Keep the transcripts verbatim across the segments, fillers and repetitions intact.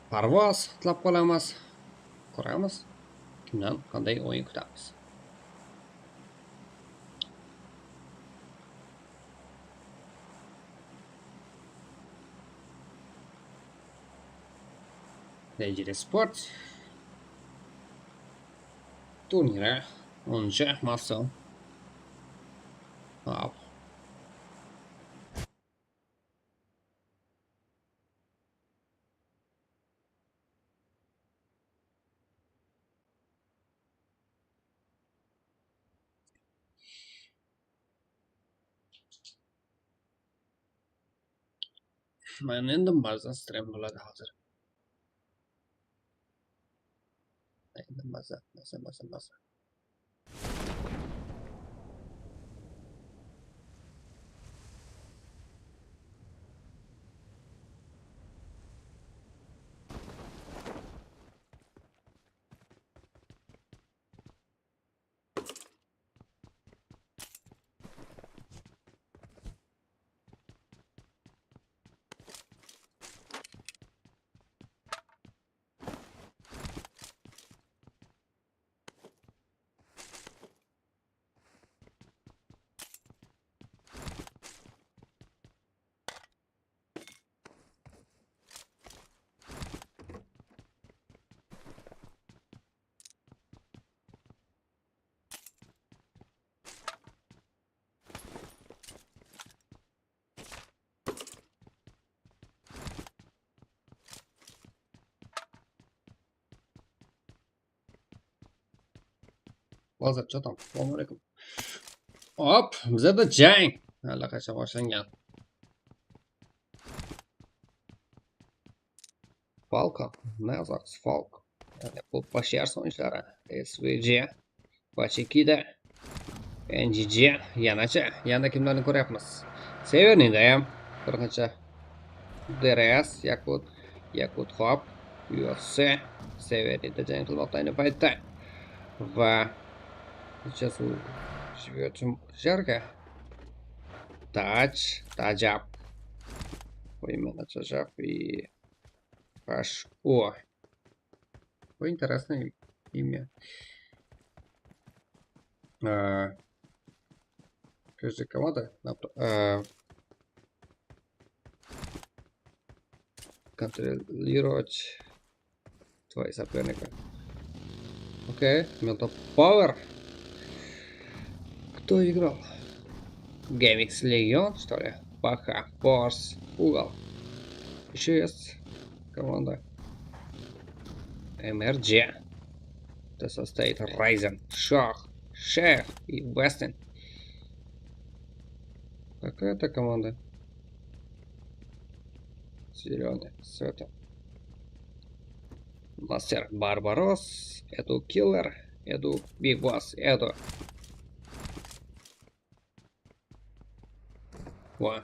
Parvoz, qutlap qolamız. Kóremiz, kimnen qanday oyın kútemiz. Dangerous Sport turniri onınshı mavsum. Al. Men endi maza strem boladı házir. Endi maza, maza, maza, maza. Lazat, что там? Салам алейкум. Hop, bizde de jang allaqachon boshlangan. Falco, Nazarov, Falco. Bul Pashers oyunshıları. S V G, Pachikida, N G G, yanacha, yana kimlarni ko'ryapmiz? Severniy Dayam, bir qancha D R S, Yakut, Yakut Hop, U F C, Severniyda jang qilmoqda ayni paytda. Va Сейчас у живёт жарко. Тач, Таджаб. Именно Таджаб и Паш. О. Какое интересное имя. А, Каждая команда напр- а, контролировать твои соперника. Окей, Melt of Power. Кто играл? Гемикс Легион, что ли? Паха, Форс, Угол. Еще есть команда. М Р G. Это состоит Райзен, Шах, Шех и Вестин. Какая это команда? Зеленый, с этим. Мастер Барбарос, Эду Киллер, Эду Биг Босс, Эду. О.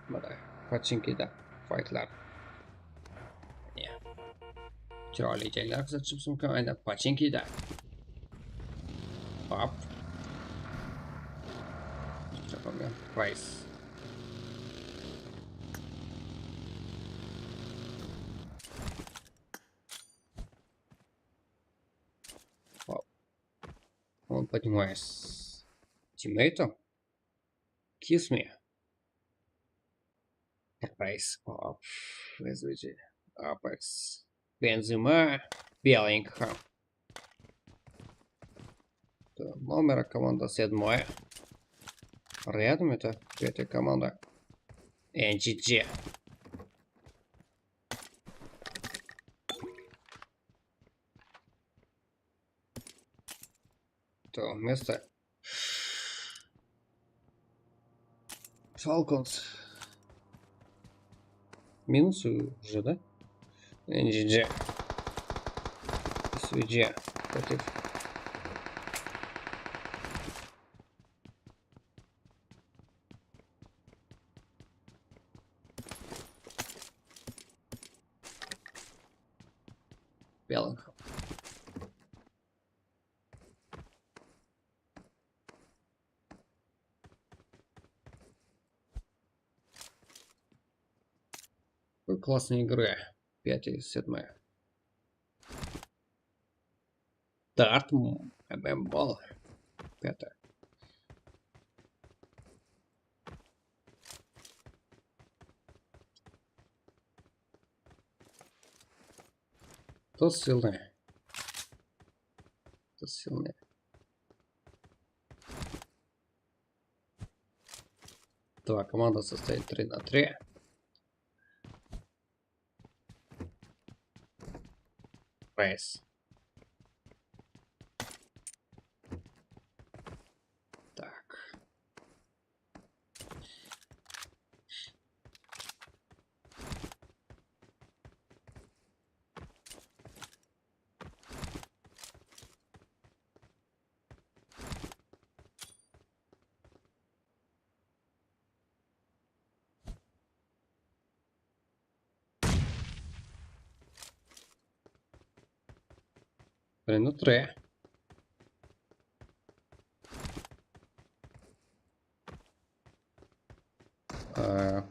Mına, починкида faytlar. Mine. Chiroyli jaylar kuzatish mumkin. Aynan починкиda. Hop. Chaqırgan Price. Hop. Он поднимается. Тиммейту? Kiss me. Price of S V G. Apex. Бензема. Беллингхэм. Так, номер команда седьмой. Рядом это третья команда. Н Г Г. То место. Falcons. Минус уже, да? Н Г Г. С В Г против. Беллингхэм. Какой классный игры. Пятый, седьмой. Дарт, м, М М Бол. Пятое. Кто сильный? Кто сильный? Два команда состоит три на три. Прайс. Так. Блин, ну трое. Э,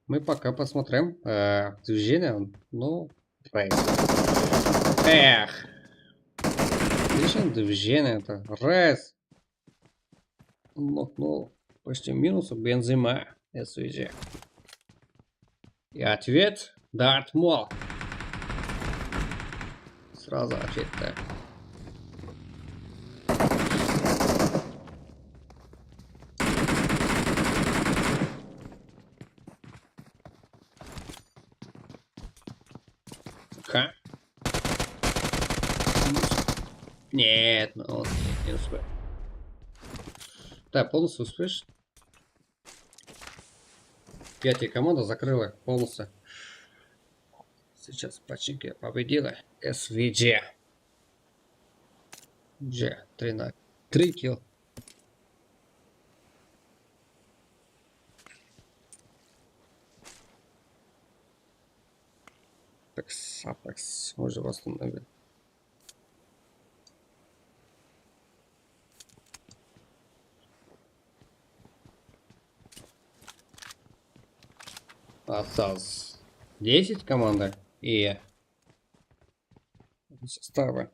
мы пока посмотрим. Э, движение, ну, трое. Эх. Видишь, движение это. Раз. Ну, ну, почти минус у Бензема, С В Г. И ответ Дарт Мол. Сразу ответ, да. Ха? Нет, ну он не успел. Да, полностью успешно. Пятая команда закрыла полностью. Сейчас починки победила. С В Г. G, три на три килл. Apex, Apex, мы же восстановили. Осталось десять команда и составы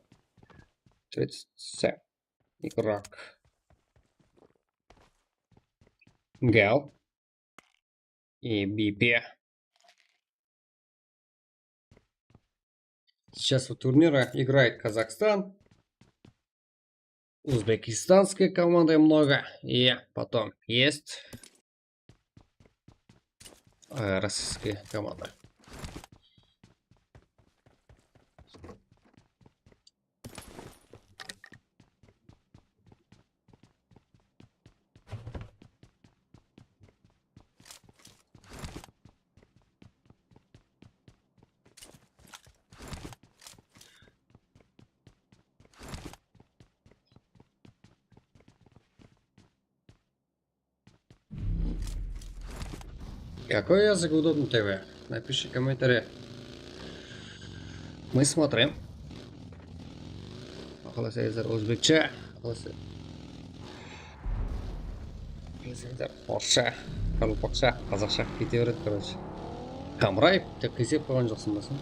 тридцать семь игрок. Гал и Би Пи. Сейчас у турнира играет Казахстан, узбекистанская команда много, и потом есть, э, российская команда. Какой язык удобно Т В? Напиши комментарий. Мы смотрим. Aqlasayızlar, ózbekshe. Aqlasa-, aqlasayızlar, orıssha, qaraqalpaqsha, qazaqsha kete beredi, короче. Hamraev, tek kesip qoyǵan joqsıń ba sen?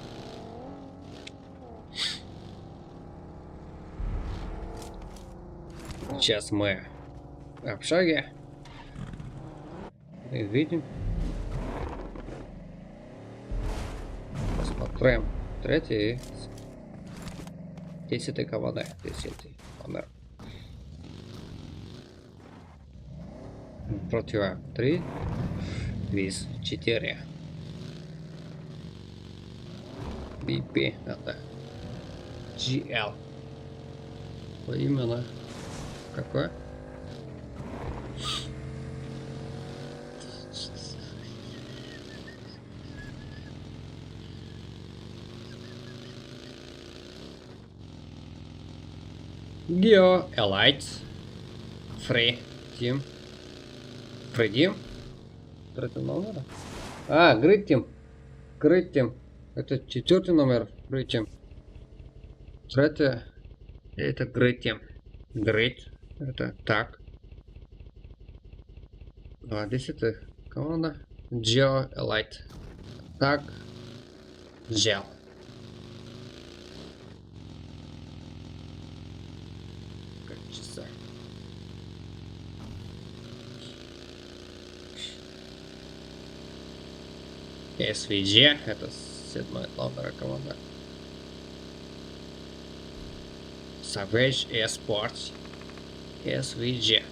Сейчас мы в общаге. И видим. Посмотрим. Третий. Десятый команда. Десятый номер. Против три, Виз четыре. Би Пи, это Джи Л. Какое именно? Какое? Geo Elite. Free Team. Free Team? Третий номер? А, Great Team. Great Team. Это четвёртый номер. Great Team. Третий. Это Great Team. Great. Это так. А, десятая команда. Geo Elite. Так. Взял. Как часа. С В G, это седьмой номер команда. Savage Esports. С В G.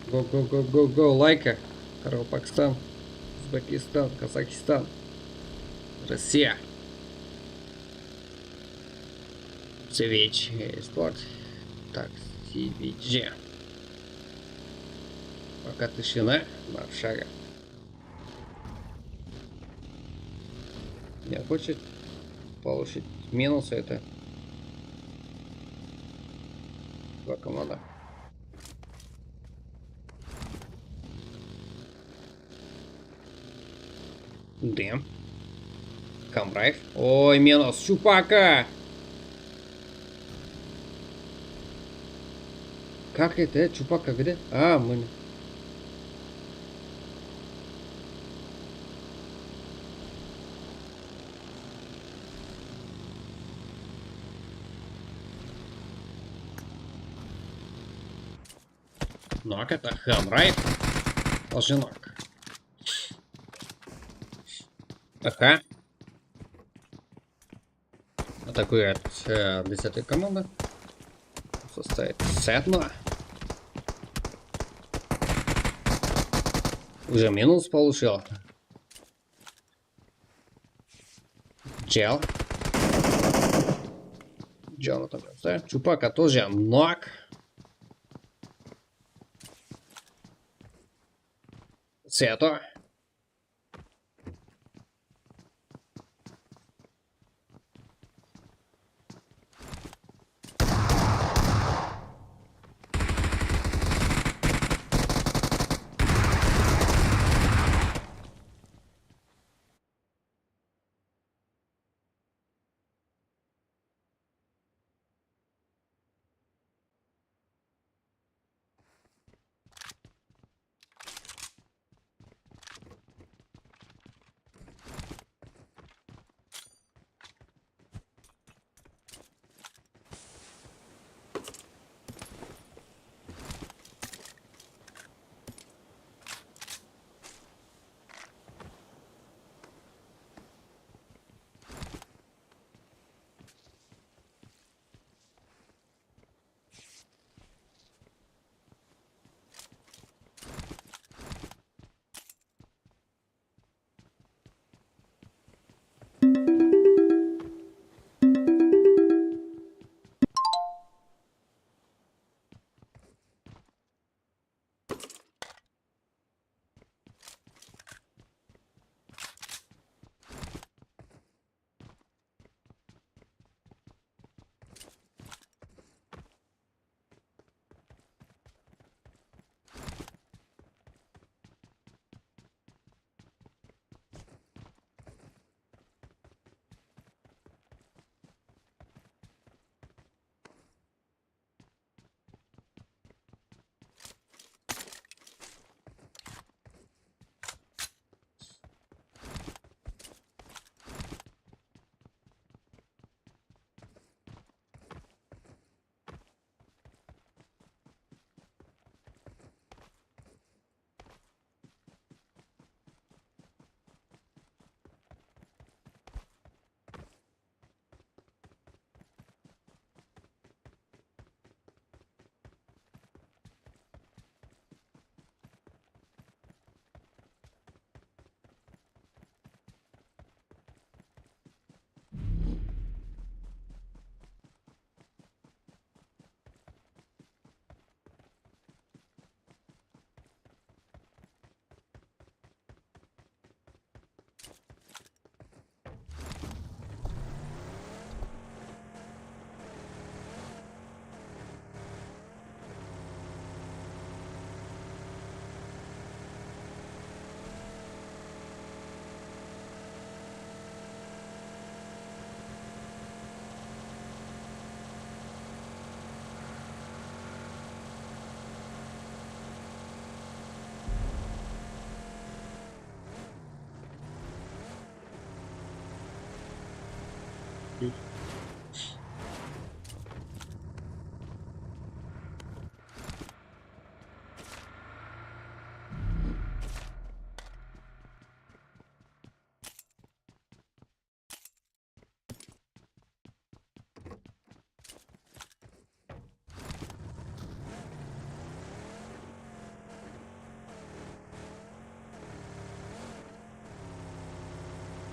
Go, go, go, go, go, лайка. Каракалпакстан, Узбекистан, Казахстан, Россия. Savage Esports. Так, С В G. Пока тишина, в общаге. Не хочет получить минус это. Два команда. Дым. Хамраев. Ой, минус. Чупака. Как это, э? Чупака где? А, мы... Нок, это Хамраев. Тоже нок. Ага. Атакует, э, десятая команда. Состоит с одного. Уже минус получил. Джел. Джонатан, да? Чупака тоже нок. Сето.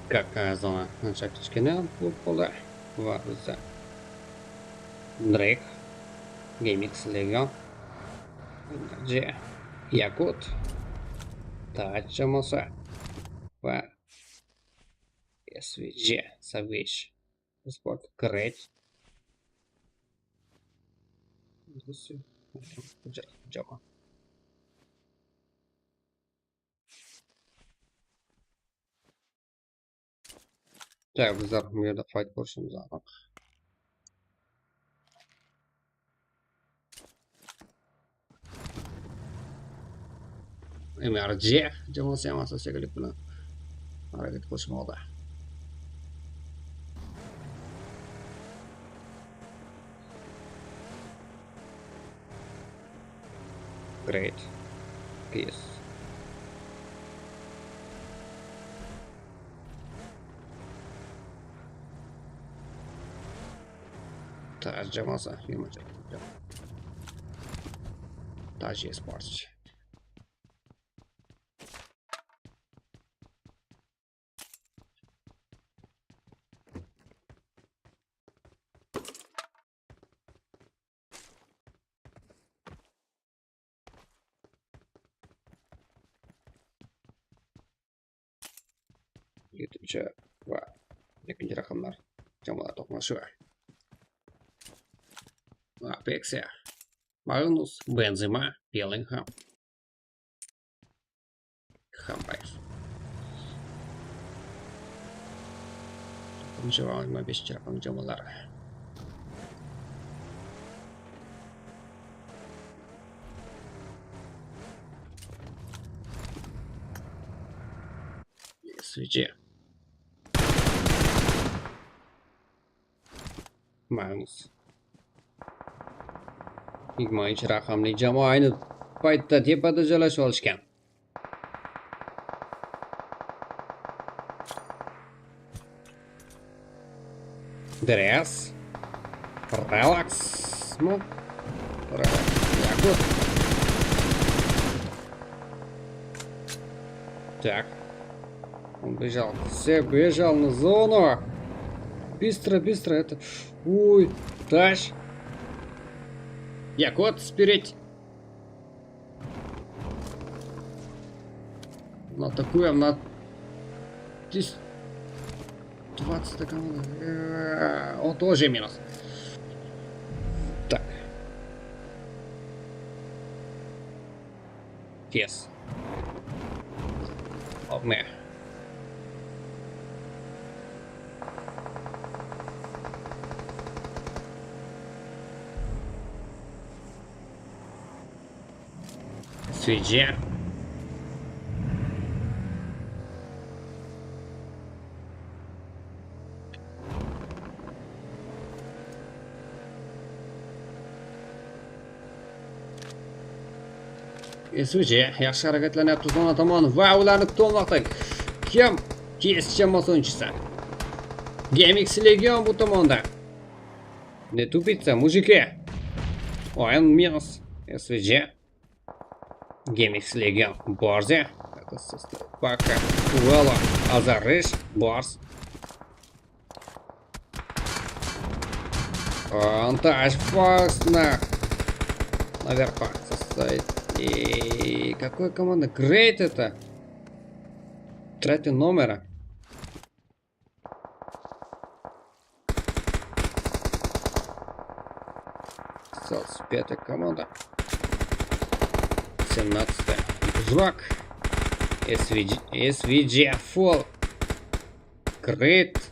Kak, e, zona ansha kichkene bolıp qoldı. Va bizde Drake, Gemix Legion, Energy, Yakut, Tac jamoası va S V G, Savage. Sport, Great. Tak, bizler bu jerde fight ko'rishimiz aniq. M R G jamoası ham asosiy kollektiv bilan háreket qilishmoqda. Great. Yes. Tac jamoası, yomon. Tac Esports. Ekinshi va ekinshi raqamlar jamoalar to'qnashuvı. Apexia, Magnus, Benzema, Bellingham, Hambayev. To'qqizinchi va yigirma beshinchi raqam jamoalar. S V G. Magnus. Yigirmanchi raqamli jamoa ayni paytda tepada joylashıp alışkan. Dres. Relax mı? Relax. Yakut. Так. Он бежал. Все, бежал на зону. Быстро, быстро. Это... Ой, Таш. Якут, спереть. Мына такое, мына... Здесь двадцать команда. Э, он тоже минус. Так. Yes. Ладно. Suje. Suje, yaqshı háreketlenetti zona tomon. Va ularni kutib olmoqda. Kim? Kesishemiz oyınshısı. Gemix Legion bu tomonda. Ne tupitsa, mujiki. Oyın minus. Suje. Gemix Legion, Borze. Baka, Kuela, Azarish, Bors. Анташ Фокс на... Наверх Фокс стоит. И какой команда? Грейт это? Третий номера. Осталась пятая команда. Семнадцатая. Дружок. S V G, S V G Full. Крит.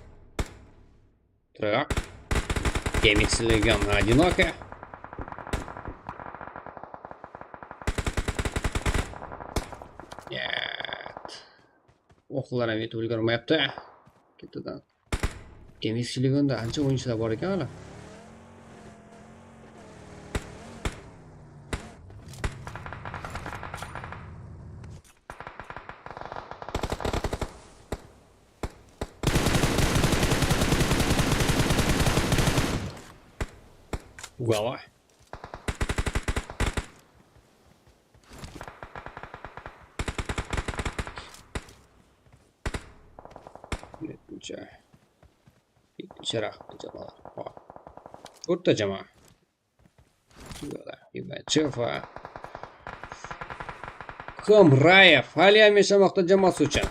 Так. Gemix Legion одиноко. Нет. Oqlar ham etip úlgermeyapti. Ketedi. Gemix Legionda ancha oyınshılar bar eken hali. Ugawa. Ne Ekinshi raqıptı jamalar. Tórtte jama. Ibachefa. Hamraev. Háliyá men shamaqta jaması ushın.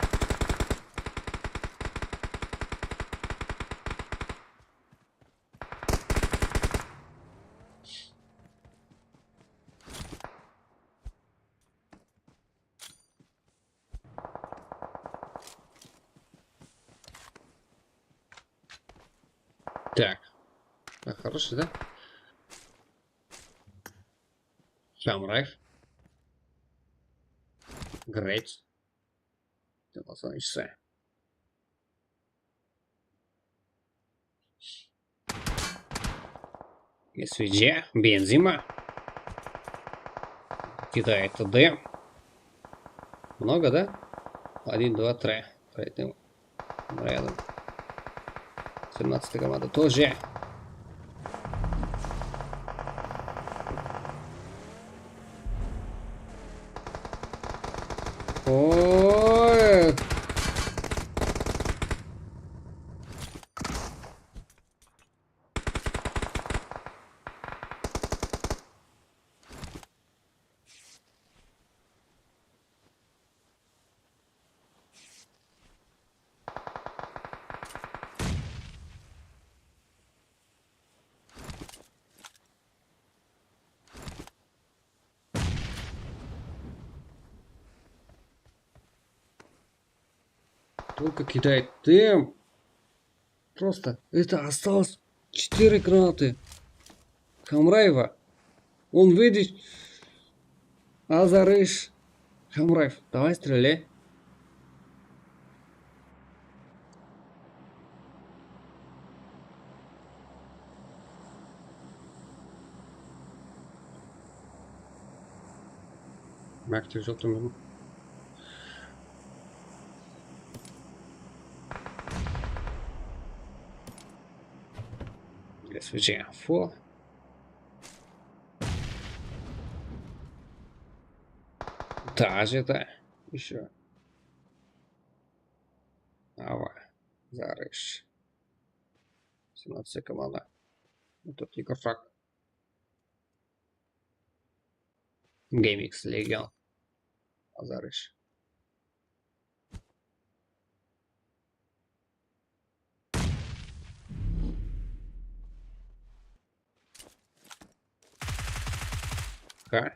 Так. Так, хороший, да? Шамраев. Грейт. Тоқсан ікінші. С В G, Бензима. Кидай Т Д. Много, да? Один, два, три. Поэтому рядом. Семнадцатая команда тоже. Ой. Только кидает дым. Просто это осталось четыре гранаты. Хамраева. Он выйдет. Азарыш. Хамраев, давай стреляй. Мектеп жолтым. С В G. Фу. Даже это еще. Ава. Зарыш. Семнадцатая команда. Тут игрок. Геймикс Легион. Азарыш. Ха.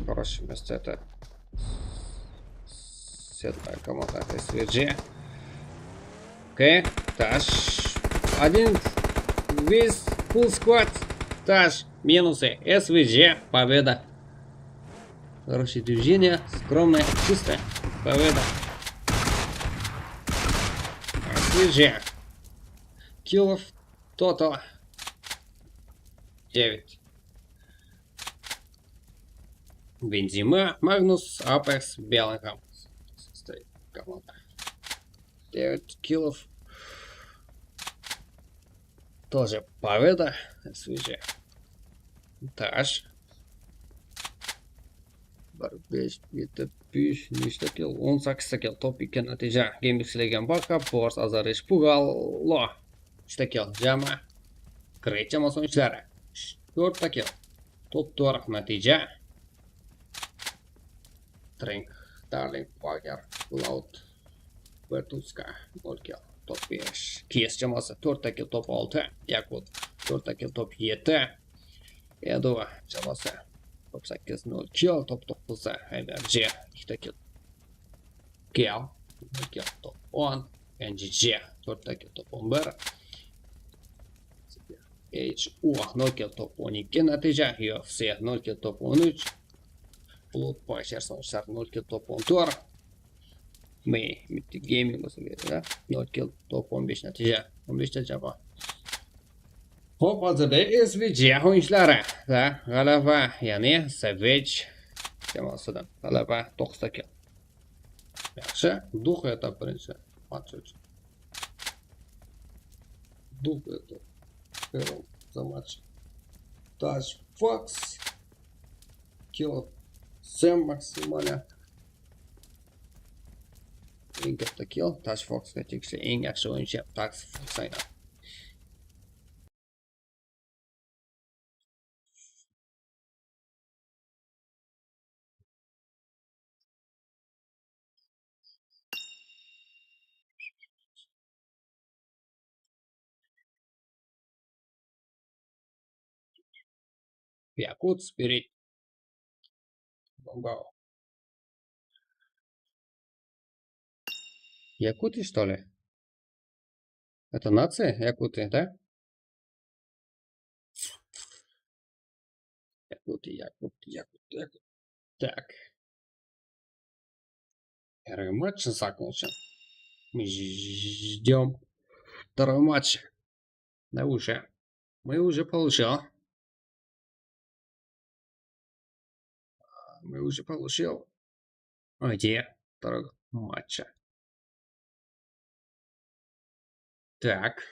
Хорошее место это. Седьмая команда С В G. Окей. Таш. Один. Весь. Full squad. Таш. Минусы. С В G. Победа. Хорошее движение. Скромное. Чистое. Победа. С В G. Киллов. Тотал. Девять. Бензима, Магнус, Апекс, Беллингем. Состоит команда. Девять киллов. Тоже победа. С В G. Таш. Bir, bes, jeti, bes, neshta kill? On sakkiz kill. Top eken nátiyja. Geymiks Legen Baka, Bors Azarish Pugalo. Úshta kill. Jama. Great jamoasi oynayshıları. Tórtta kill. Top tórtta nátiyja. Trink, Darling, Pager, Cloud, Bertuska, nol kill. Top bes. Kiyes jamoasi tórtta kill, top altı. Yakut tórtta kill, top jeti. Edu jamoasi top sakkiz, nol kill, top toǵız. M R G ikkita kill. Kill, nol kill, top on. N G G tórtta kill, top on bir. H U nol kill, top on eki nátiyja. U F C nol kill, top on úsh. Blood Puncher, Sońshar nol kill, top on tórt. May, Mythic Gaming bolsa kerek, da. Nol kill, top on bes nátiyja. On bes nátiyja bar. Hop, házirde S V G oynayshıları da ǵalaba, yaǵnıy Savage jamoasıdan ǵalaba, toǵızta kill. Yaqshı, Duh etap birinshi match ushın. Duh etap. Hero the match. Taj Fox. Kill Sam максимально. King of the Kill, Task Force-qa tegishli eń yaxshi oyınshı Task Force aynan. Якут Спирит. Бомбау. Якуты, что ли? Это нация якуты, да? Якуты, якуты, якуты, якуты. Так. Первый матч закончен. Мы ждем второй матч. Да уже. Мы уже получил. Мы уже получил. Где? Второй матча. Так.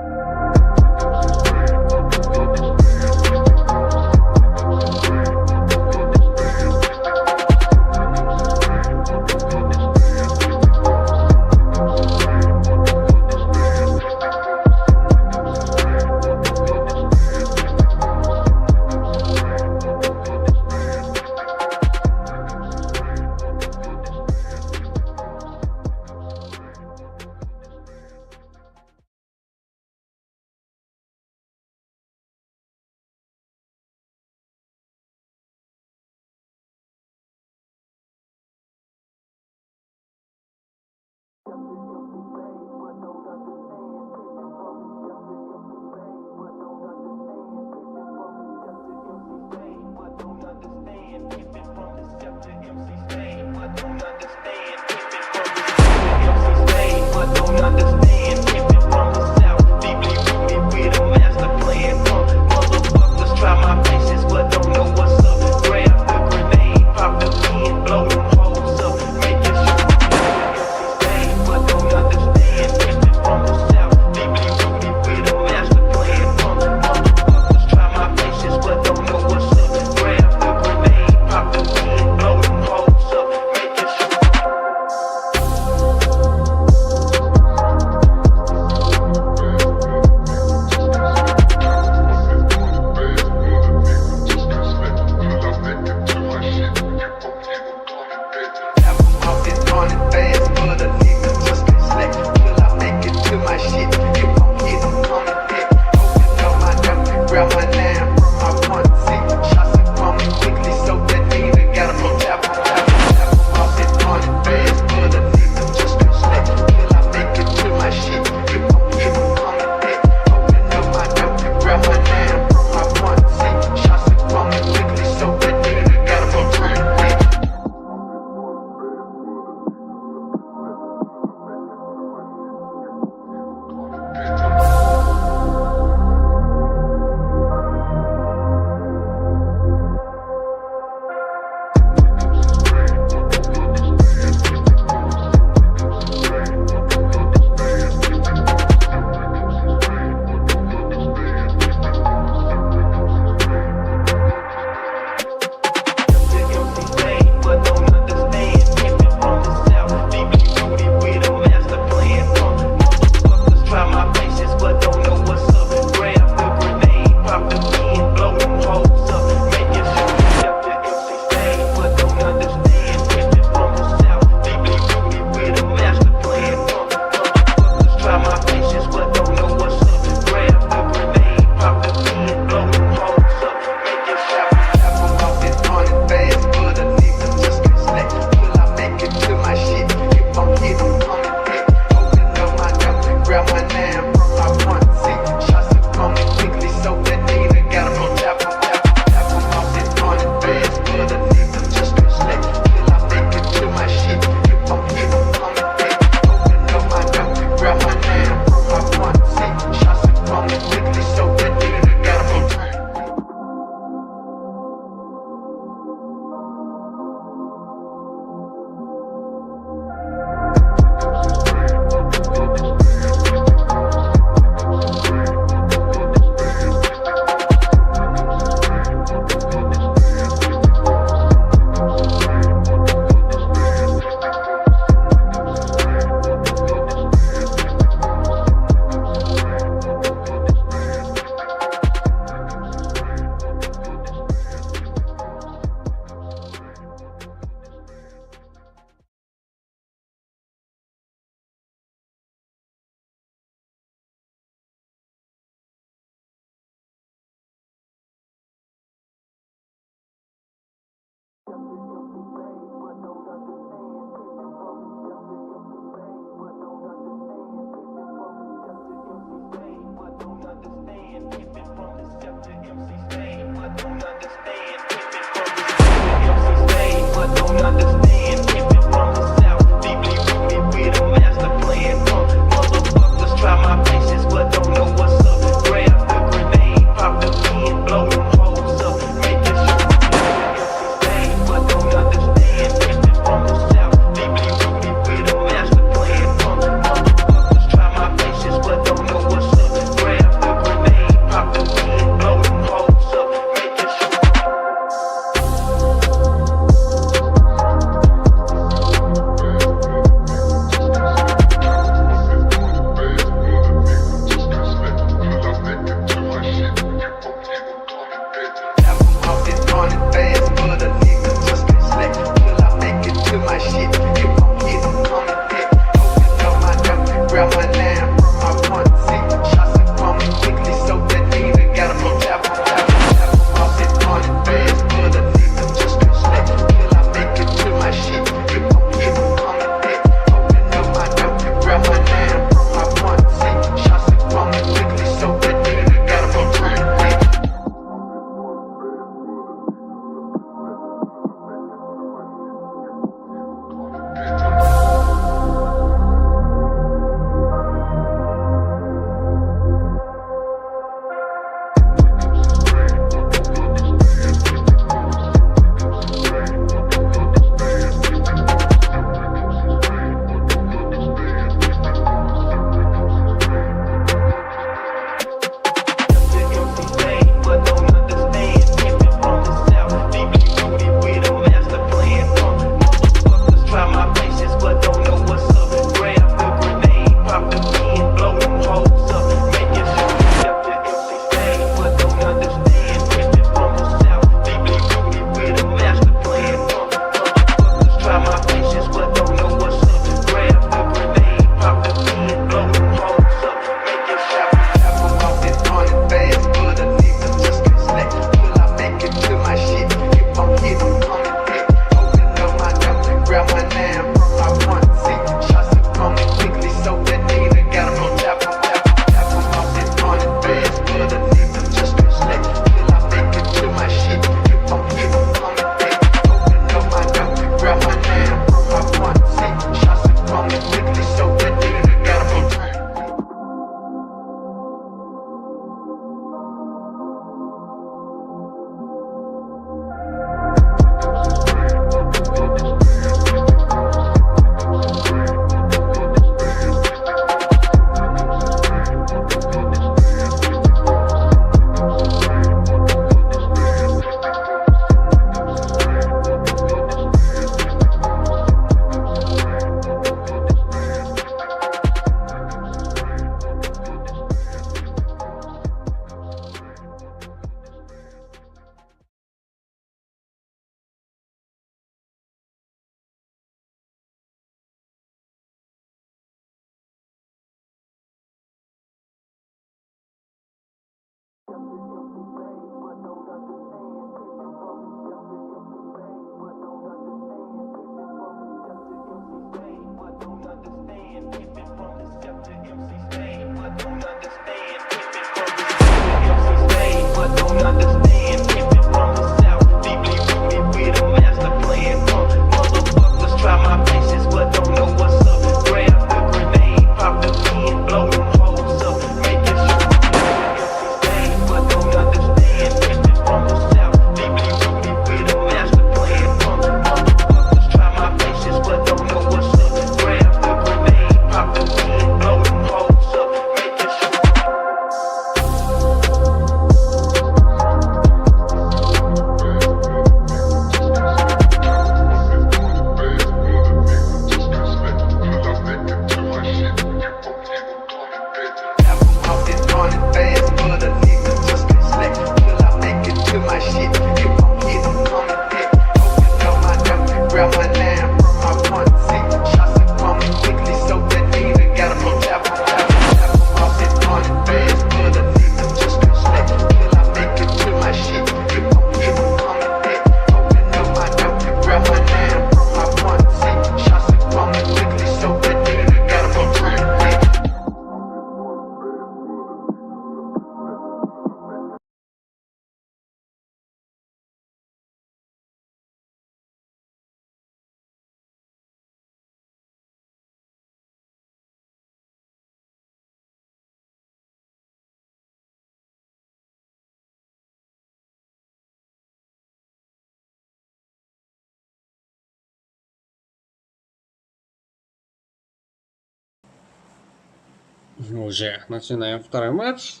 Уже начинаем второй матч.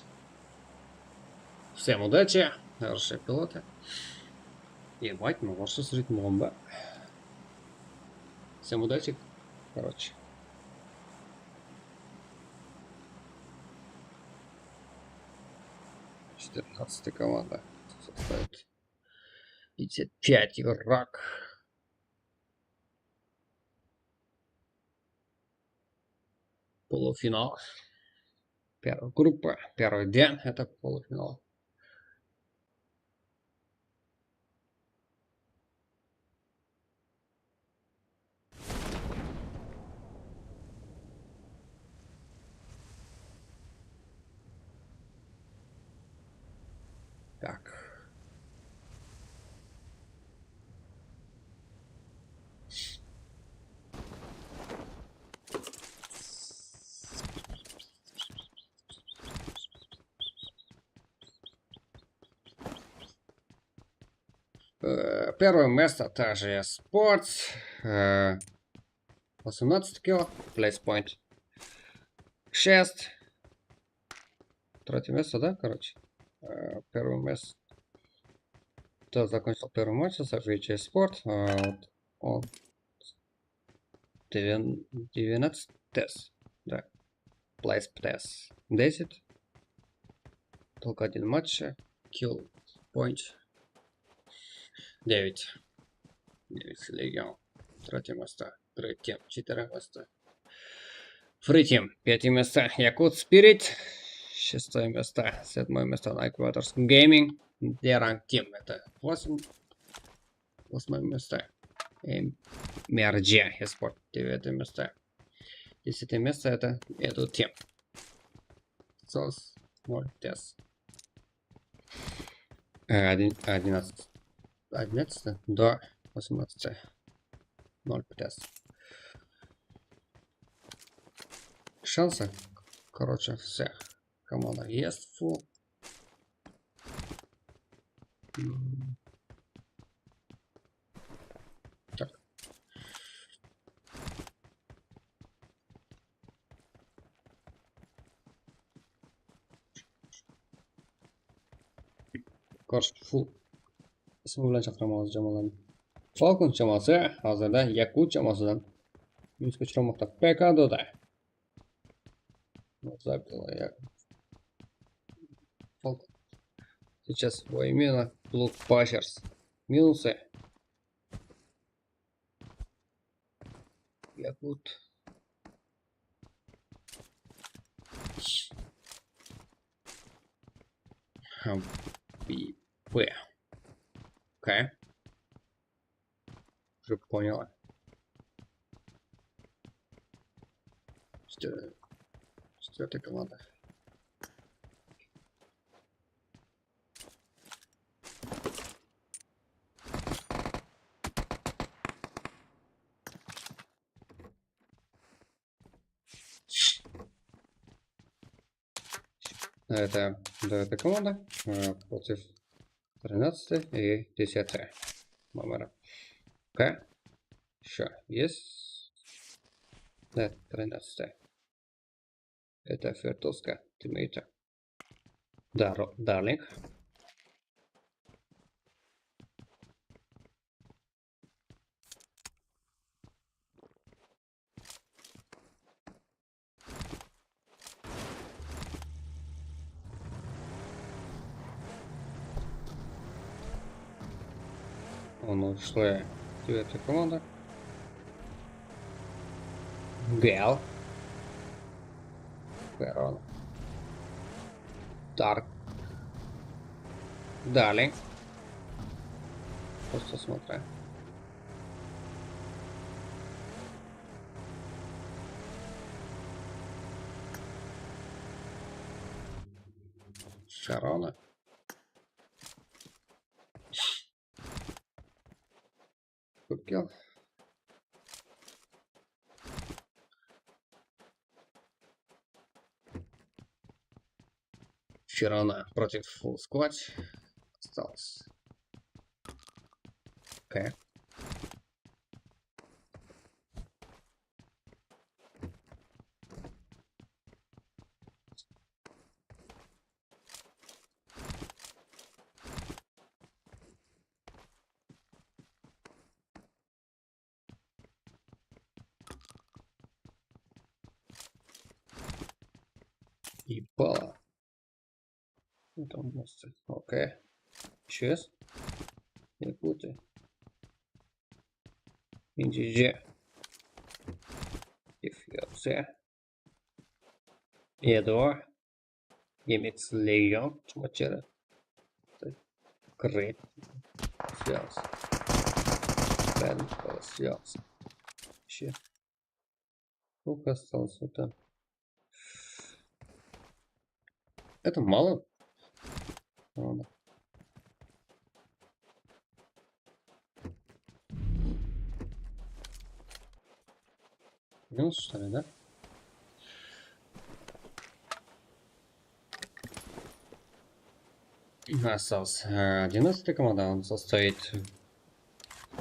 Всем удачи, хорошие пилоты. Ебать, ну, вообще срит могу, ба? Всем удачи, короче. Четырнадцатая команда составит пятьдесят пять игрок. Полуфинал. Первая группа, первый день, это полуфинал. Так. Э, первое место также Sports. Э, восемнадцать кило, place point шесть. Третье место, да, короче? Э, первое место. Кто закончил первый матч, Сафичи Спорт. Э, вот он Девятнадцать, да. Place пятнадцать. Десять. Только один матч. Kill point девять. Девять легион. Третье место. Red Team. Четвёртое место. Free Team. Пятое место. Yakut Spirit. Шестое место. Седьмое место. Nike Waters Gaming. Derang Team. Это восемь. Восьмое место. Мерджи Эспорт. Девятое место. Десятое место это Edu Team. Сос ноль пятнадцать. Э, один, одиннадцать. Одиннадцатое до восемнадцатое. Ноль пятнадцать. Шансы, короче, все. Команда есть фул. Так. Короче, фул. Ismi bilan chaqiraman hozir jamoalarni. Falcons jamoasi hozirda Yakut jamoasidan minusga uchramoqda. P K doda. Забила я. Сейчас Ваймена, Блук Пашерс. Минусы. Якут. П. Окей. Уже поняла. Четвёртая команда. Это девятая команда, э, против тринадцатой и десятой номера. К. Ещё есть. Да, тринадцатая. Это Фердоска, Дмитрий. Дарлинг. Он ушла девятая команда. Гэл. Перон. Дарк. Дарлинг. Просто смотрю. Шарона. Купил. Шарона против Фул Сквад. Осталось. Окей. Ипа. Это у нас так. Окей. Ещё раз. Якуты. Индиджи. Эфиопия. Эдуа. Немец легион. Чумачера. Крет. Связь. Бен связь. Ещё. Сколько осталось? Это, это мало. Ладно. Минус, что ли, да? Осталось. Э, одиннадцатая команда, он состоит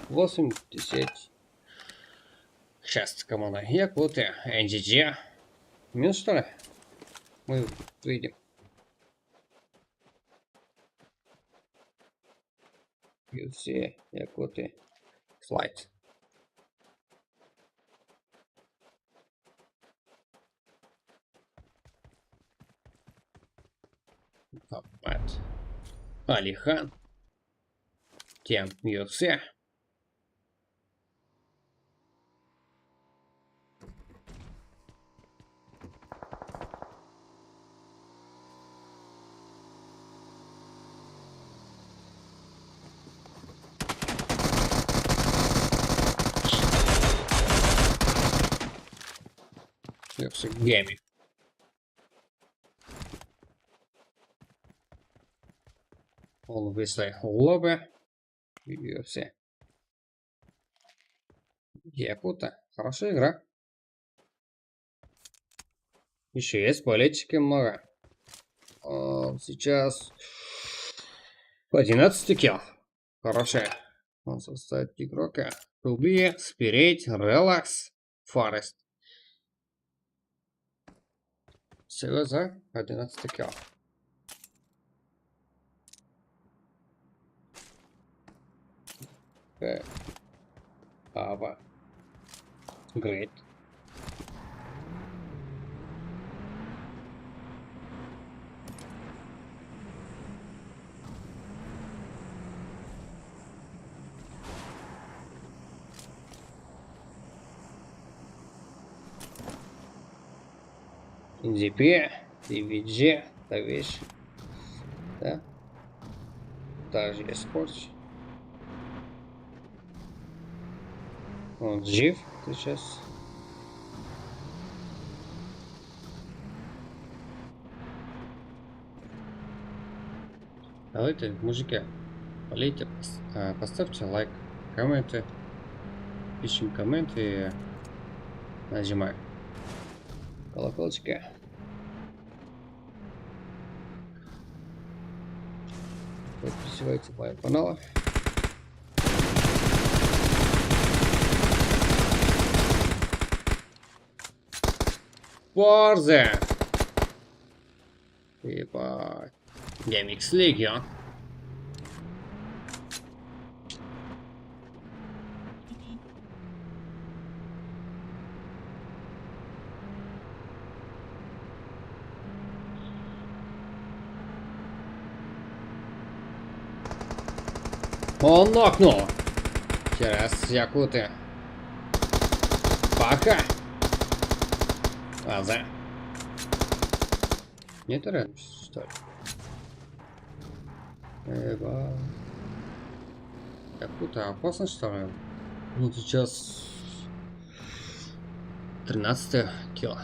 восемь, десять. Сейчас команда. Якуты, Н Д Д. Минус, что ли? Мы выйдем. Ю Эф Си, Якуты. Слайд. Алихан. Тем Ю Эф Си. Ю Эф Си гейминг. Ol Веслей Лобби. Ю Эф Си. Якуты. Хорошая игра. Ещё есть болельщики много. А, сейчас одиннадцать килл. Хорошая. Он составит игрока. Туби, Спирит, Релакс, Форест. Всего за одиннадцать килл. Э, Ава. Грейт. Н Д П, Т В G, Тавеш. Да? Даже Esports. Он жив сейчас. Давайте, мужики, болейте, пос-, а, поставьте лайк, комменты, пишем коммент и нажимаем колокольчики. Подписывайтесь на мои каналы. Борза! Ебать. Демикс Легион. Он нокнул. Сейчас, якуты. Пока. Аза. Нет рядом, что ли? Эба. Как будто опасно, что ли? Ну, сейчас тринадцатый килл.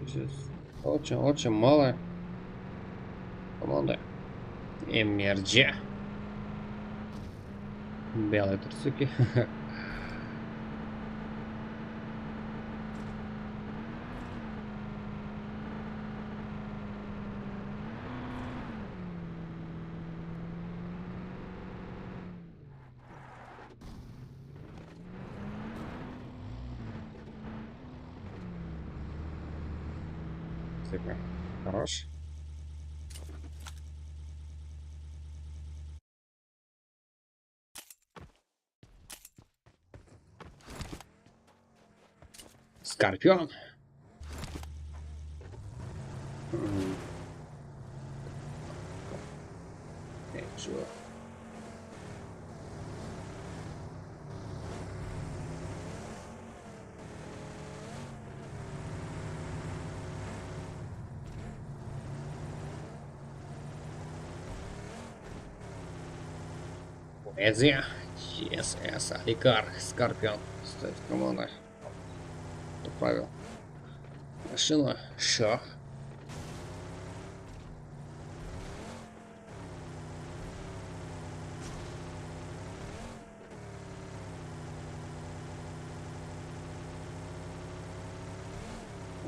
Здесь очень, очень мало команды. М Р G. Белые трусики. Хорош. Скорпион. М. Э, чё? Поэзия. Yes, yes, Аликар, Скорпион. Стоит команда. Поправил. Машина. Шах.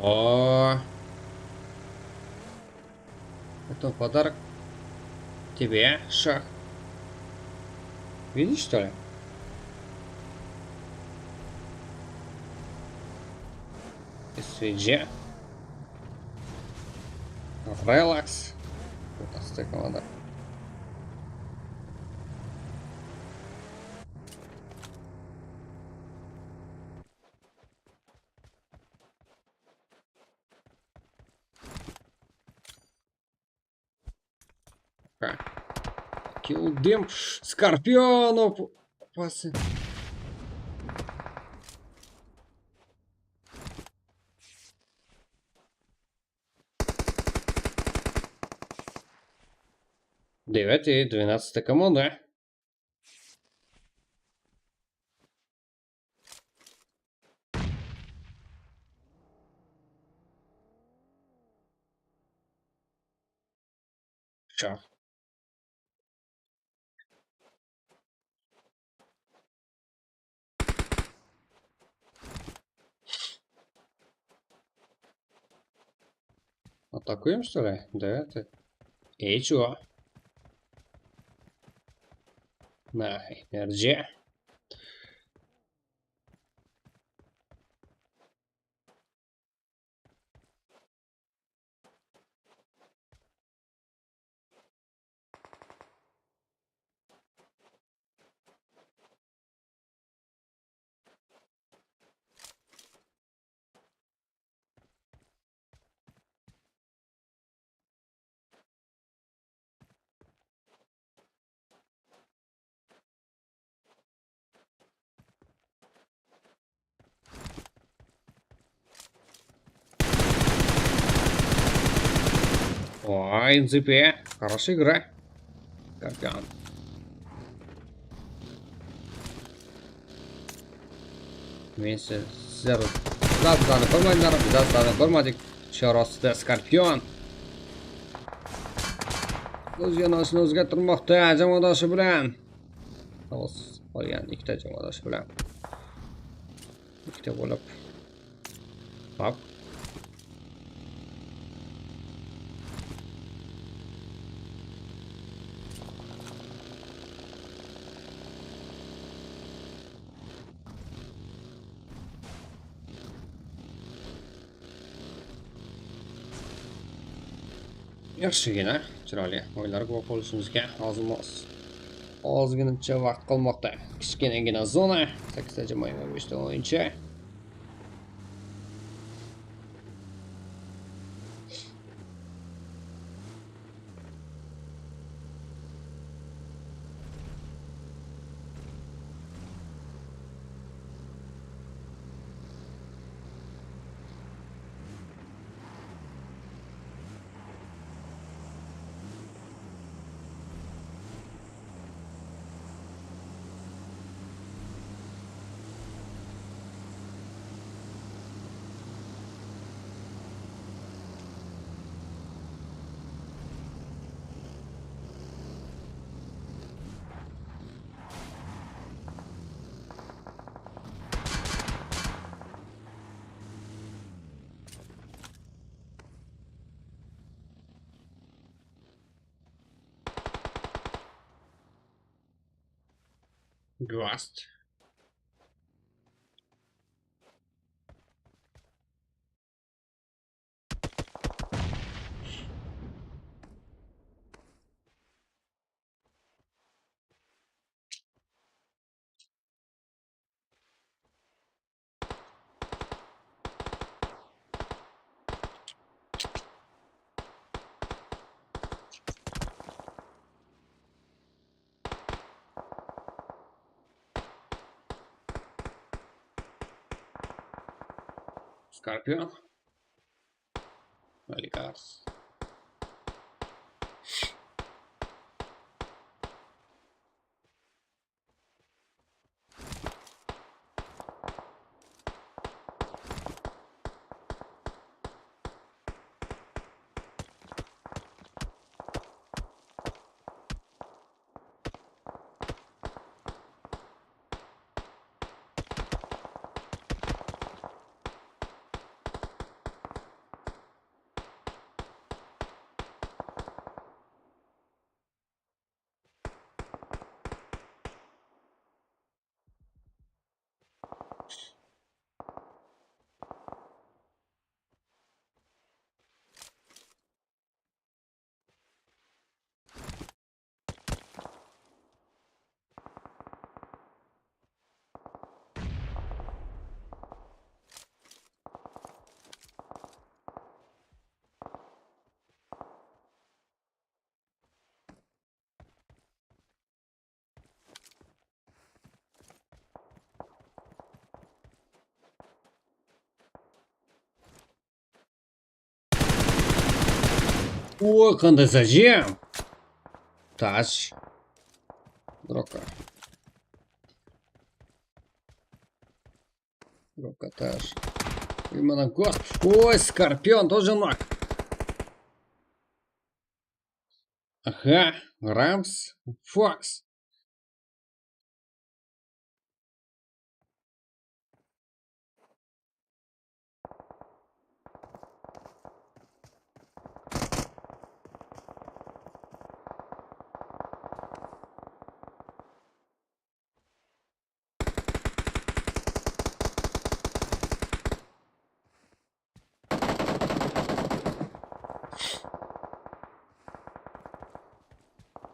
О. Это подарок тебе, шах. Видишь, что ли? С В G. Релакс. Вот так, команда. Килдим. Скорпионов. Пасы. Девятый, двенадцатая команда. Всё. Атакуем, что ли? Да, это. Эй, чего? На, энерджи. Ой, Н З П, хорошая игра. Скорпион. Men sizler zatlarni ko'rmayman, biz zatlarni ko'rmadik. Chorosida Skorpion. O'z yo'nalishini o'zgartirmoqda jamoadoshi bilan. Xolos, qolgan ikkita jamoadoshi bilan. Ikkita bo'lib. Hop. Yaxshigina, chiroyli o'yinlar ko'p bo'lishimizga ozmos. Ozgincha vaqt qolmoqda. Kichkinagina zona, sakkizta jamoa, yigirma beshta o'yinchi. Ghost. Скорпион. Олигарх. Oy, qanday zajiyam. Taj. Broka. Broka taj. Uymadan kos. Oy, Skorpion, тоже нок. Aha, Rams, Fox.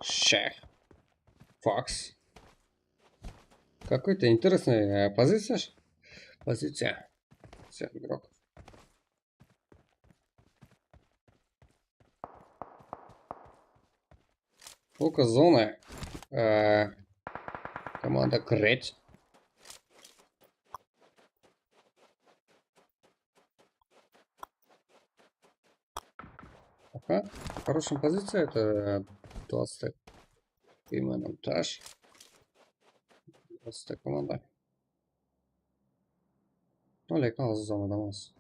Шех. Фокс. Какой-то интересная, э, позиция. Позиция. Всех игроков. Око зона. Э, команда Крет. Пока. Хорошая позиция. Это двадцать. Именно этаж. Двадцать команда. Aleyküm, azız adam az.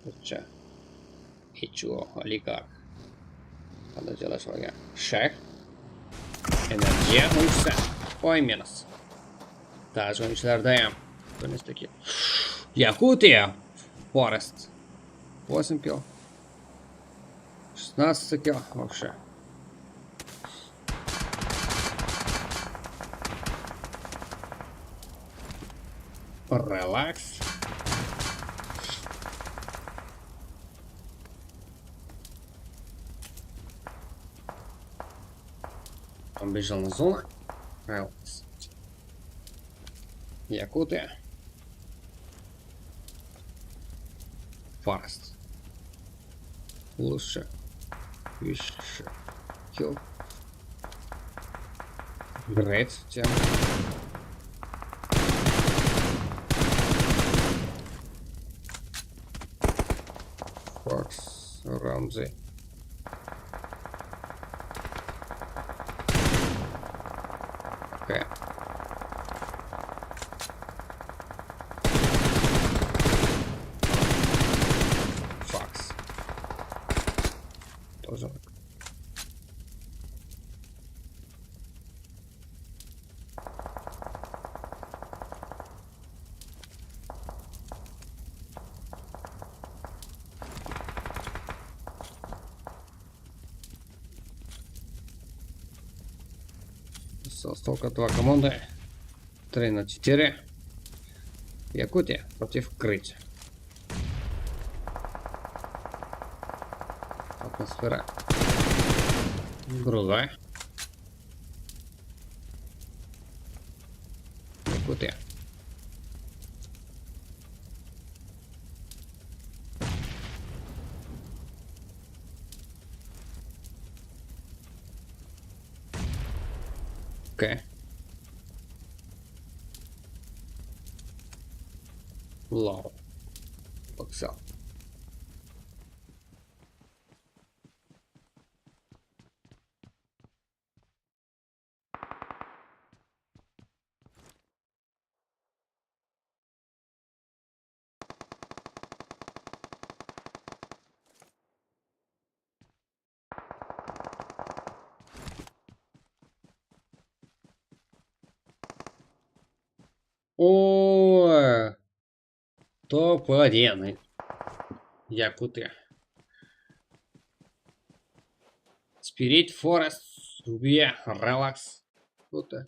Qıtça. Ichigo, oligarx. Qanday jalashıp algan? Shayx. Energiya oyunchisi. Oy, minus. Taj oyunchilarda ham. Birinchi kel. Yakutiya. Forest. Восемь kill. Шестнадцать kill вообще. Релакс. Там бежал на зона. Релакс. Якутия. Форест. Лучше. Выше. Килл. Грейт. Тем. Фокс. Рамзи. Окей. Фокс. Тоже. Осталось только два команды. Три на четыре. Якутия против Крыти. Атмосфера другая. Якутия. Окей. Low. Vokzal. O, топ один. Якуты. Spirit Forest, Рубия, Релакс. Круто.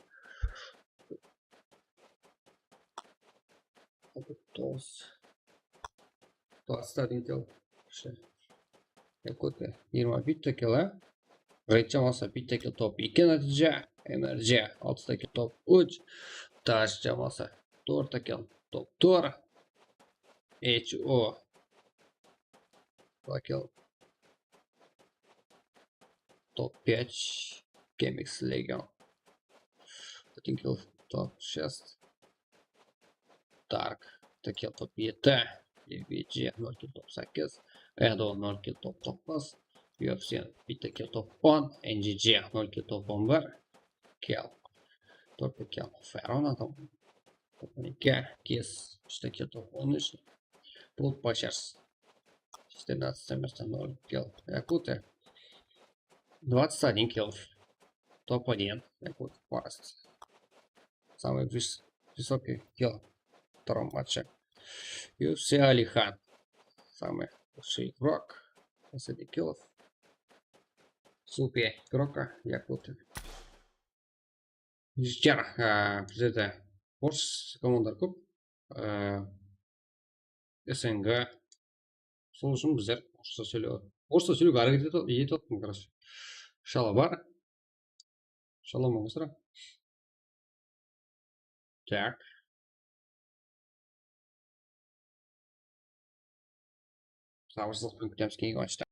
Toǵız. Toǵız stabil kel. Yakutı. Jigirma bitta kel, a? Red jamoası bitta kel, top eki natija. M R J altı kel, top úsh. Taj jamoası tórt kel, top tórt. H O kel, top пять. Kemix Legion один kel, top шесть. Dark kel, top eti. E V G nol kel, top sekiz. Edo nol kel, top toǵız. U F C bitta kel, top on. N G G nol kel, top on bir. Kel. Tórt kel, Ferona, top on eki. Kes úshte kel, top on úsh. Bloodbashers четырнадцатое место, ноль kel. Якуты двадцать один kel, топ один. Якут Форест. Самый выс-, высокий kel, втором матче. U F C Алихан. Самый лучший игрок. Последний kel. Супер игрока Якуты. Jigitler, á, bizlerde orıs komandalar kóp. Á, S N G. Sol ushın bizler orısша sóyle-, orısша sóylewge háreket ete-, etip atırmız, короче. Shalabbar. Shalom, oǵasıra. Tak. Sabırsızlıqpenen kútemiz keyingi matchta.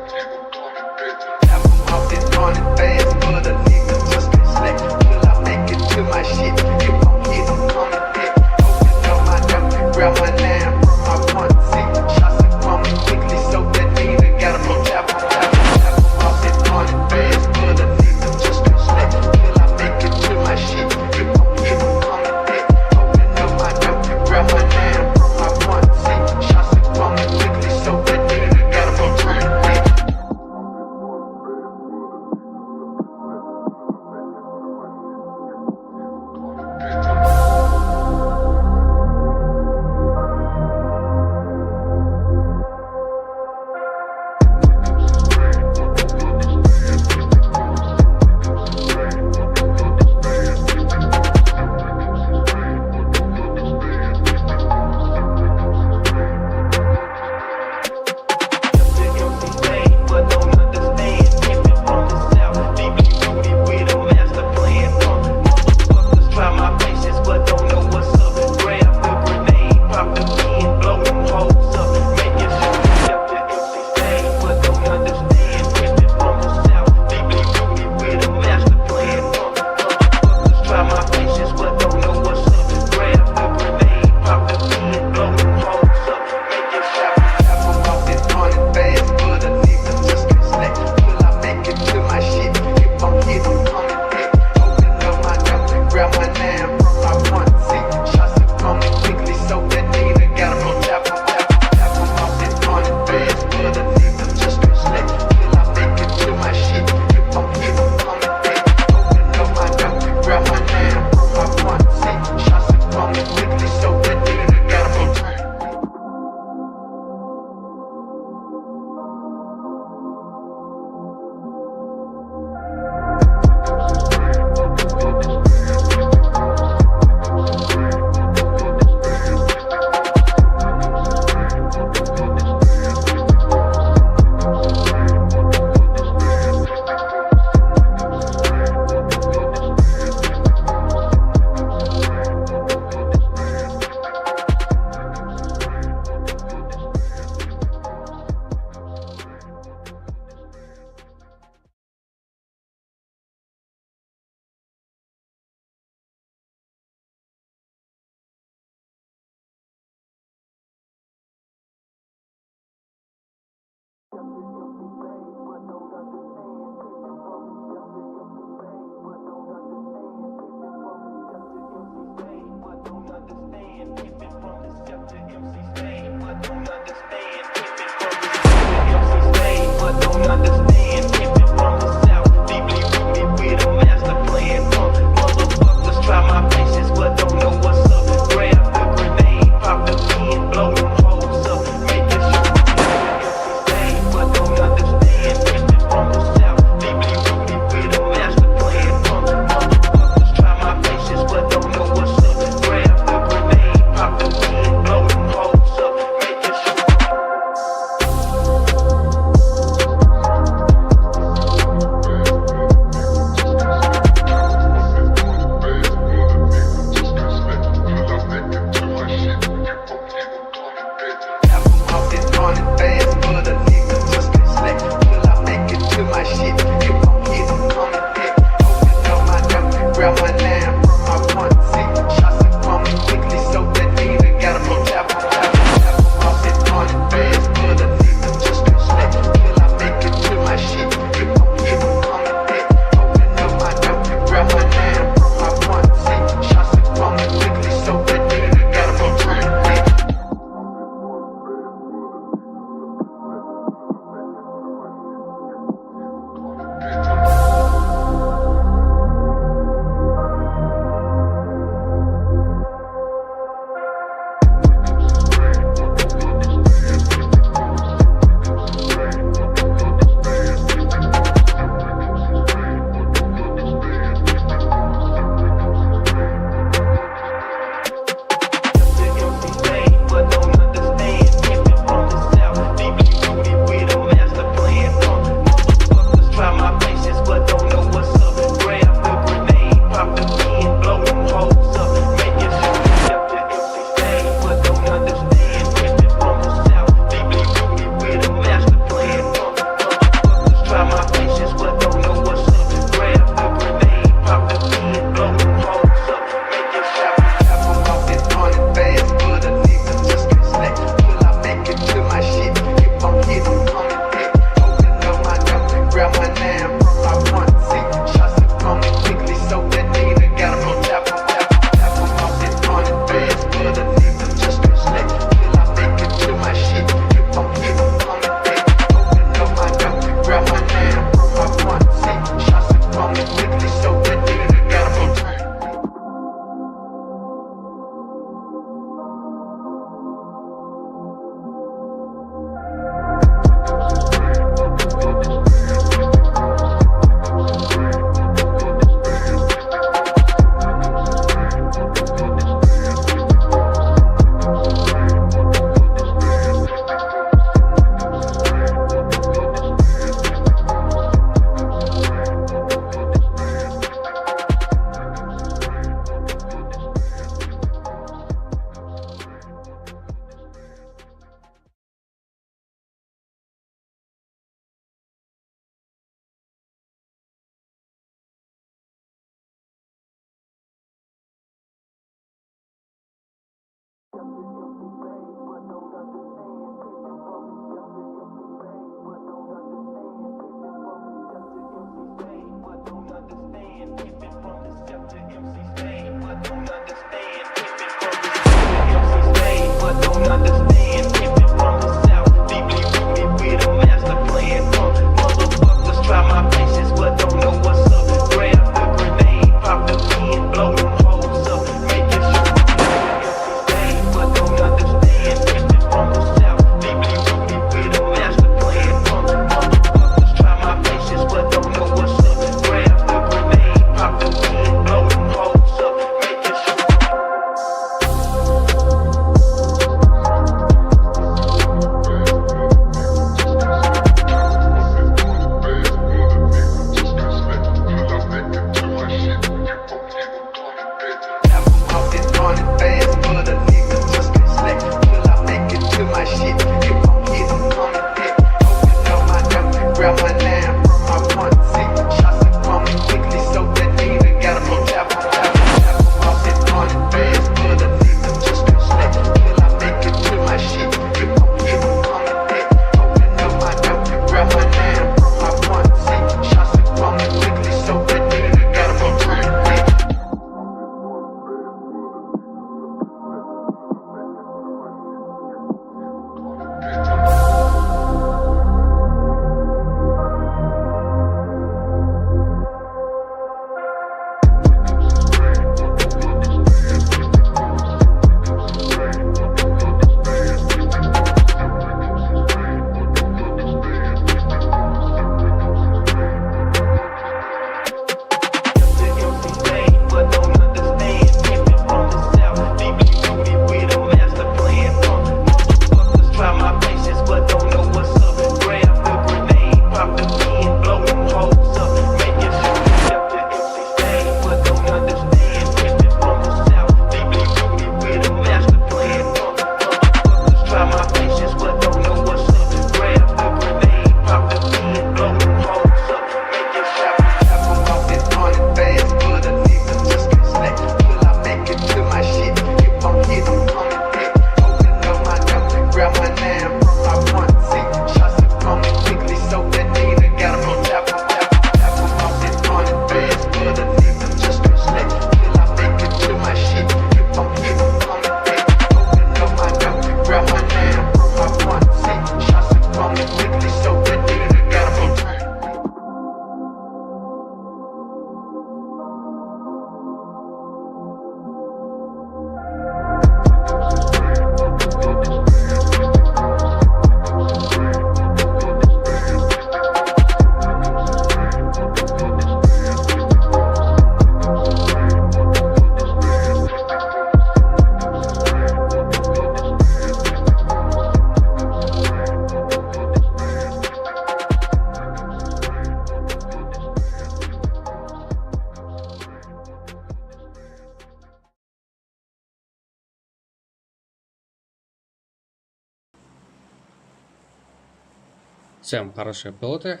Всем хорошей плоты.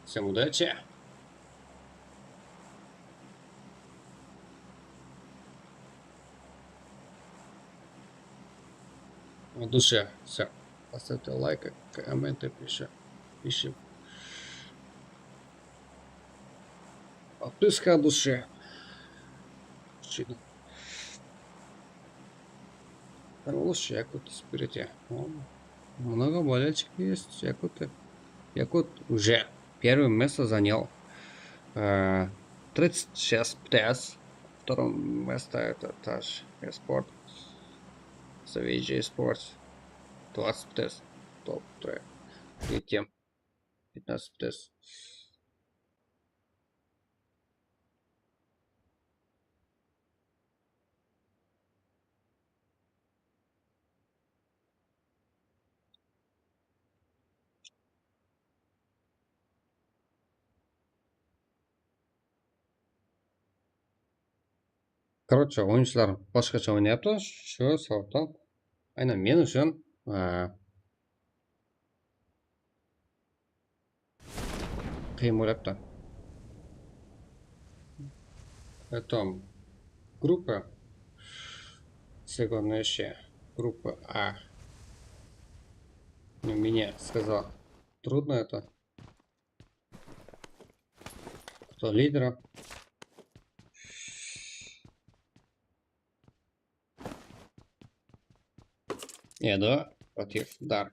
Всем удачи. От души. Все. Поставьте лайк, комменты, пиши. Пиши. Подписка от души. Хороший якут, спирите. О, много болельщиков есть, якуты. Якут уже первое место занял. Э, тридцать шесть П Т С. Второе место это Таш Эспорт. Свежий Эспорт. Двадцать П Т С. Топ трек. Третье. Пятнадцать П Т С. Короче, oyunshılar boshqacha oynayaptı, shu sababdan, aynan men uchun, e, qıyın bolıptı. Потом группа, сегодняшняя группа А. Ну, мне сказал, трудно это. Кто лидер? Edo против Дар.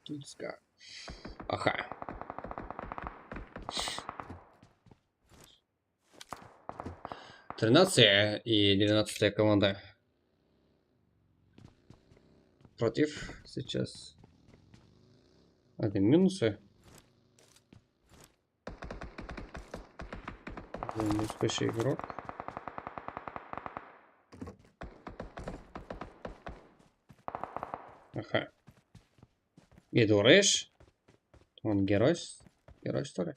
Тутска. Аха. Тринадцатая и двенадцатая команда. Против сейчас. А, это минусы. Один успешный игрок. Аха. Эдуард. Он герой. Герой, что ли?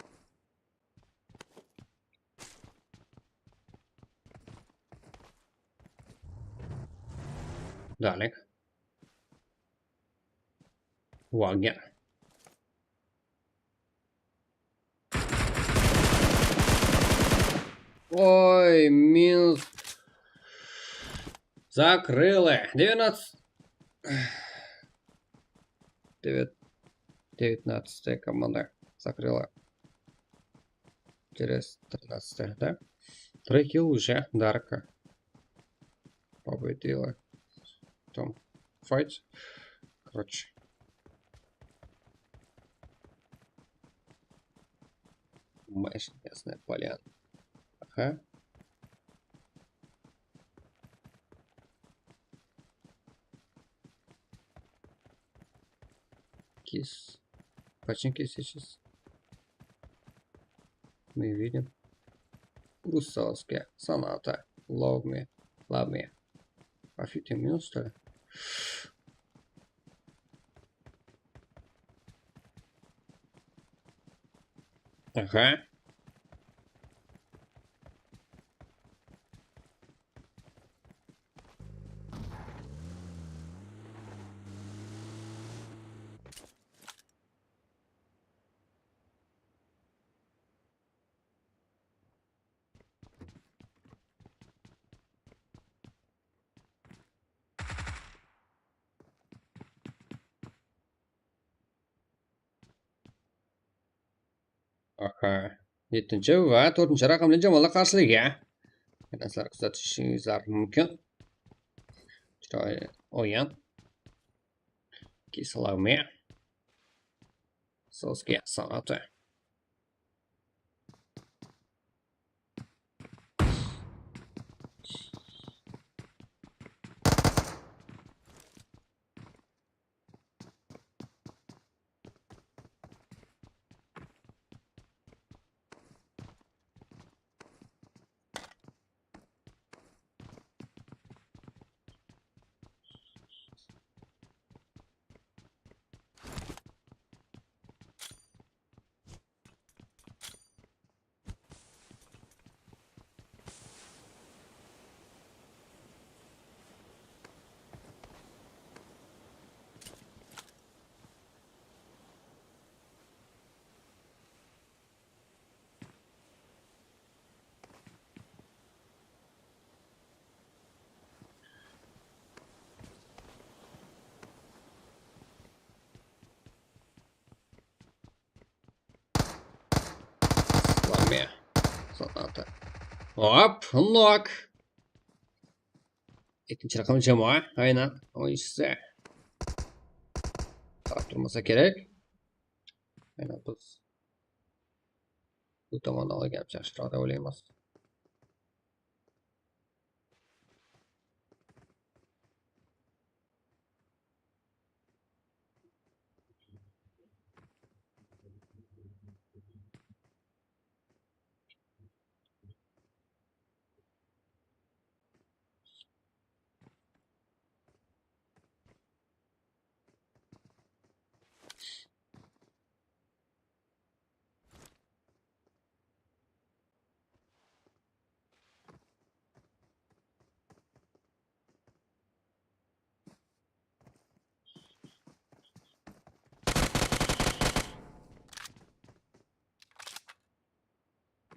Далек. Вагнер. Ой, минус. Закрыли. Девятнадцать. Девят-, девятнадцатая команда закрыла. Через тринадцатая, да? Три килла уже, Дарка. Победила. Там файт. Короче. Майшин, ясная поляна. Ага. Кис. Починки сейчас. Мы видим. Русаловская соната. Love me. Love me. А фит минус, что ли? Ага. Aha. Yetinshi va to'rtinchi raqamli jamoalar qarshiligi. Sizlar kuzatishingiz mumkin. Chiroyli o'yin. Kislame. So'zga san'ati. Sanatı. Hop, nok. Ekinshi raqam jamoa, aynan, oyınshısı. Qarap turmasa kerek. Aynan biz bu tomondan olgan jaqsıraq dep oylayman.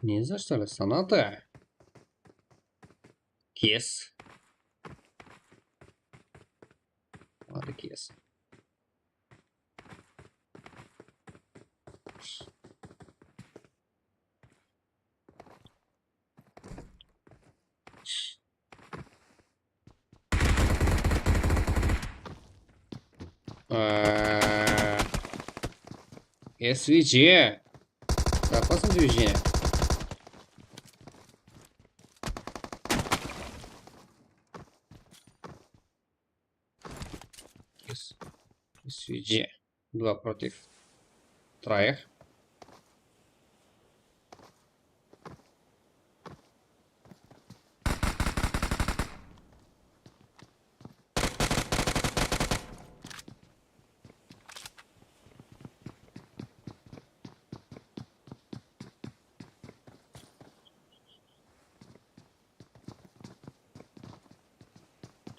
Ne za что ли? Sanatı. Kes. Hadi kes. Ee, S V G. Запасом движения. С-, S V G. Два против троих.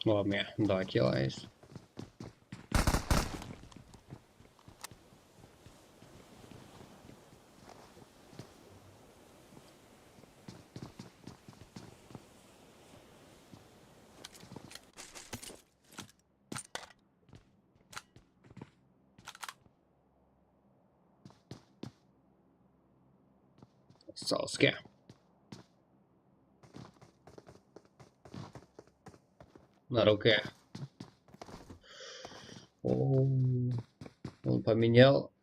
Ладно, два килла есть. Соске. На руке. О, он поменял.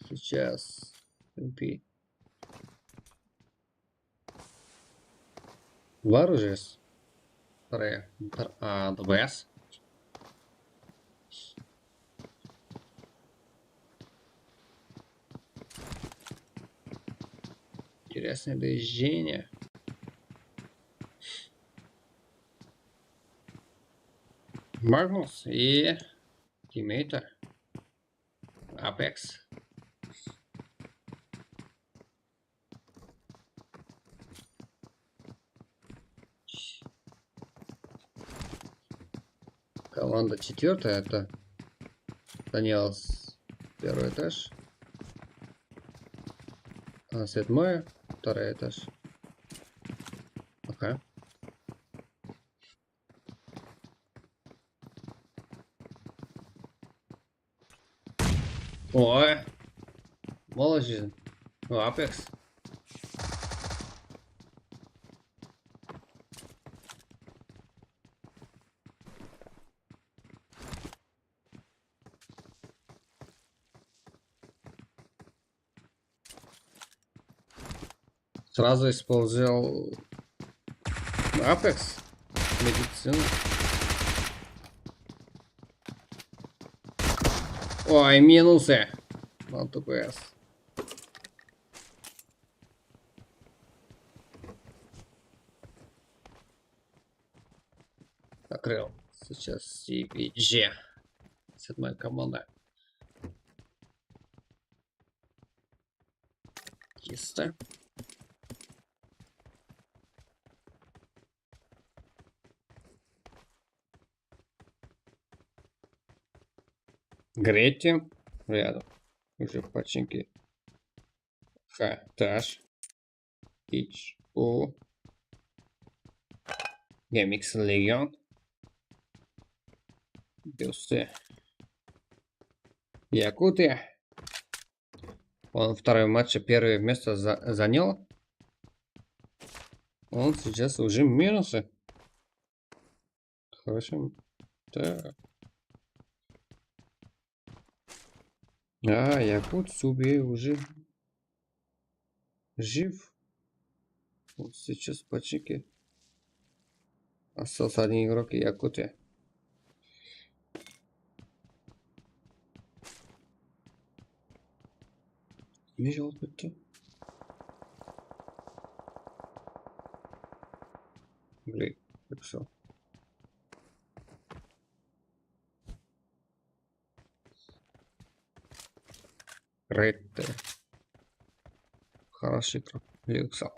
Сейчас. М П. Var уже. Вторая. Втор-, а, Д В С. Интересное движение. Магнус и тиммейты. Апекс. Команда четвёртая, это Даниэлс, первый этаж. А, седьмой, второй этаж. Пока. Ой. Молодец. О, Апекс. Сразу использовал Апекс. Медицина. Ой, минусы. На Д П С. Закрыл. Сейчас C P G. Седьмая команда. Чисто. Гретти рядом. Уже починки. Ха, этаж. Ич, у. Гемикс Легион. Бюсты. Якутия. Он второй матче первое место за-, занял. Он сейчас уже минусы. Хорошо. Так. А, Якут Суби уже жив. Вот сейчас почеки. Остался один игрок и Якутия. Kime jawap etti? Greg Pixel. Red. Хороший игрок. Pixel.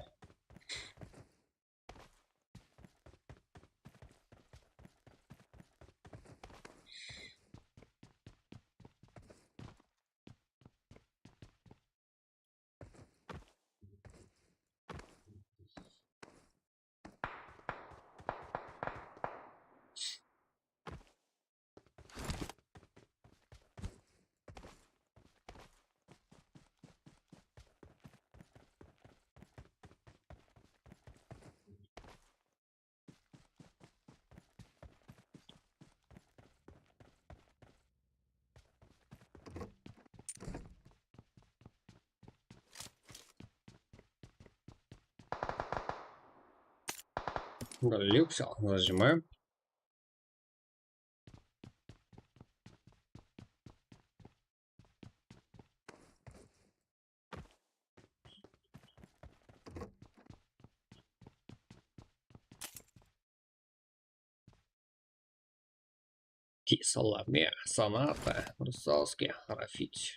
Люкс нажимаем. Кисалами, Саната, Русалский, Рафич.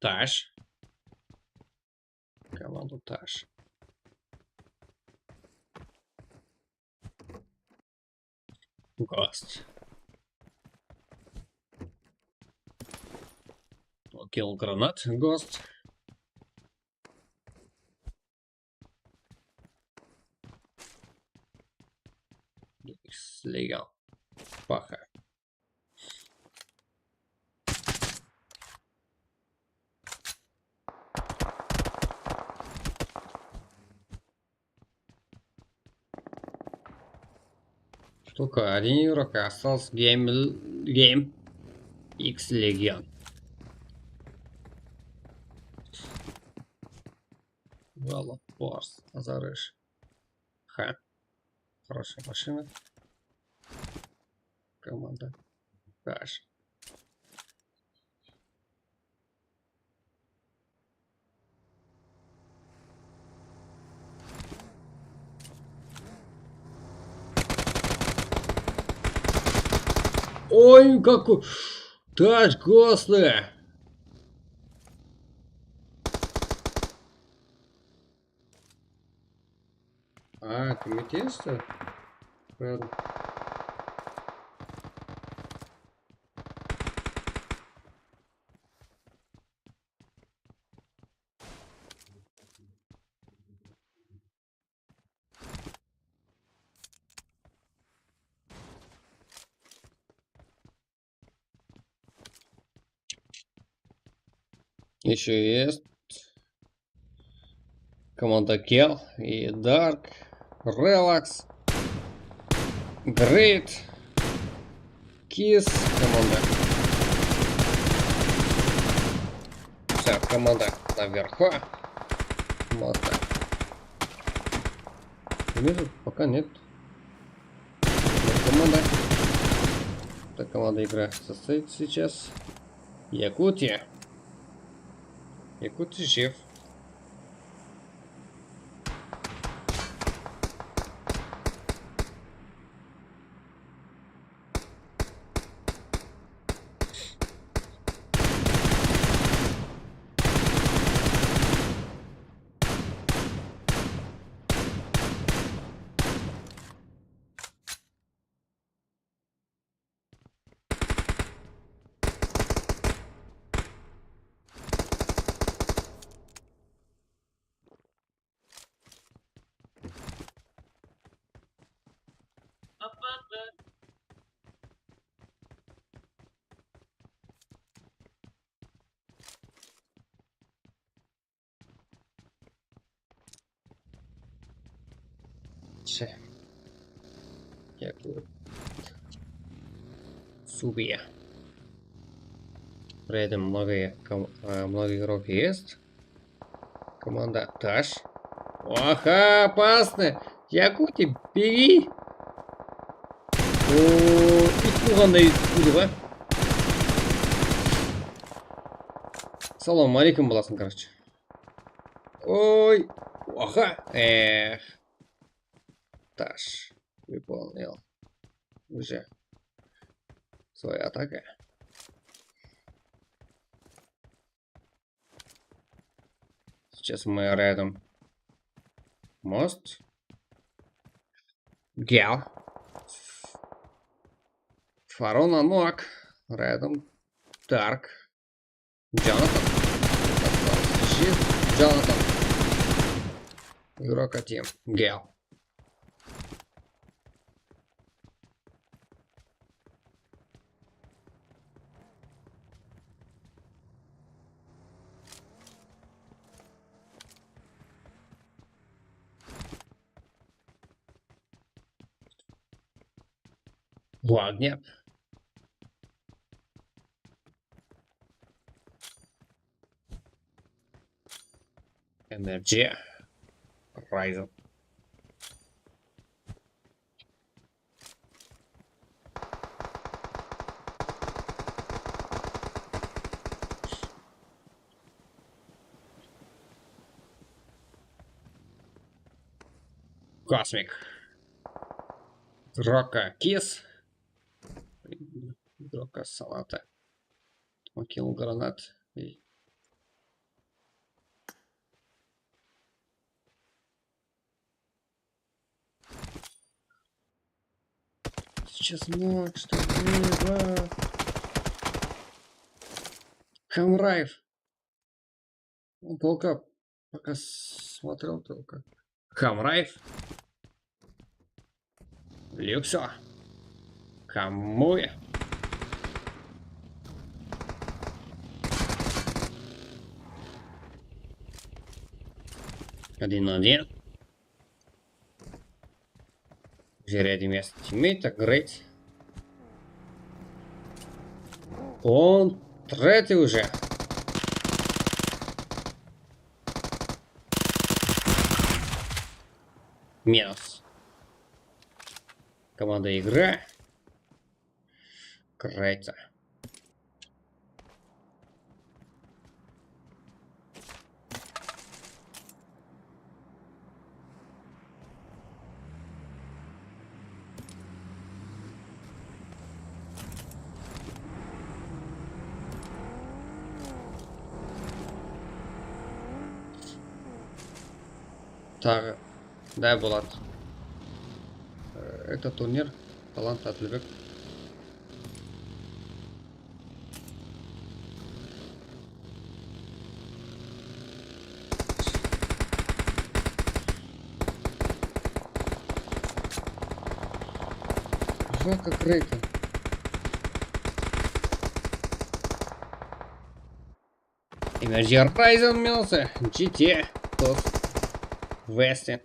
Таш. Команда Таш. Гост. Окей, гранат, Гост. Слегал. Паха. Только один игрок остался. Гейм, Гейм Икс Легион. Валла, Борс, Азарыш. Ха. Хорошая машина. Команда. Хорошо. Ой, какой! Таш, Гослы! А, ты метишь, что ли? Ладно. Еще есть. Команда Kill и Dark, Relax, Great, Kiss команда. Вся команда наверху. Вот так. Вижу, пока нет. Вот команда. Так, команда игра состоится сейчас. Якутия. Якутия жив. Yaku. Subiya. Рядом много, ком- а, много игроков есть. Команда Таш. Аха, опасно! Якути, беги! O, ит quvǵanday quvdı ǵoy. Салам алейкум bolasıń, короче. Oy! Axa! Eh. Таш. Выполнил. Уже. Своя атака. Сейчас мы рядом. Мост. Гео. Фарона Нок. Рядом. Дарк. Джонатан. Джонатан. Игрок один. Гео. Ладно. Energy. Horizon. Cosmic. Roka Kiss. Roka Salata. Окей, гранат. И Сейчас много что было. Хамраев. Он только пока смотрел только. Хамраев. Люксо. Камуя. Один на один. Уже рядом место имеет, так грейт. Он третий уже. Минус. Команда игры. Крайца. Taǵı. Да, Bolat. Э, это турнир. Талант Адилбек. Жёстко крейто. Energy Horizon минусы, джи ти эй, Toast, Westin.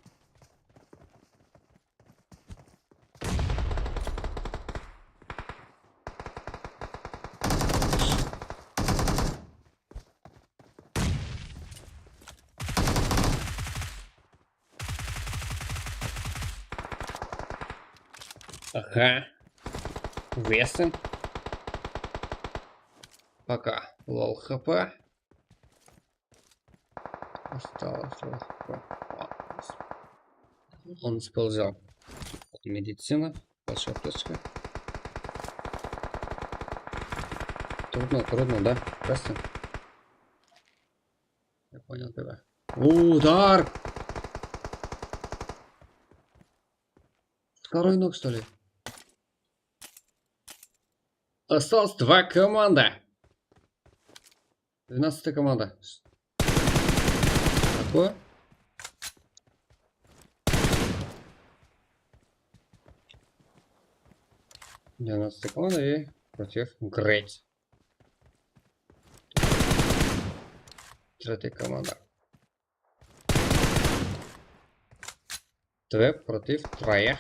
Ага. Вестон. Пока. Лол хп. Осталось лол хп. Он использовал медицину. Большая аптечка. Трудно, трудно, да? Просто. Я понял тебя. Удар! Второй ног, что ли? Осталось два команда. Двенадцатая команда. Такое. Двенадцатая команда и против Грейт. Третья команда. Двое против троих.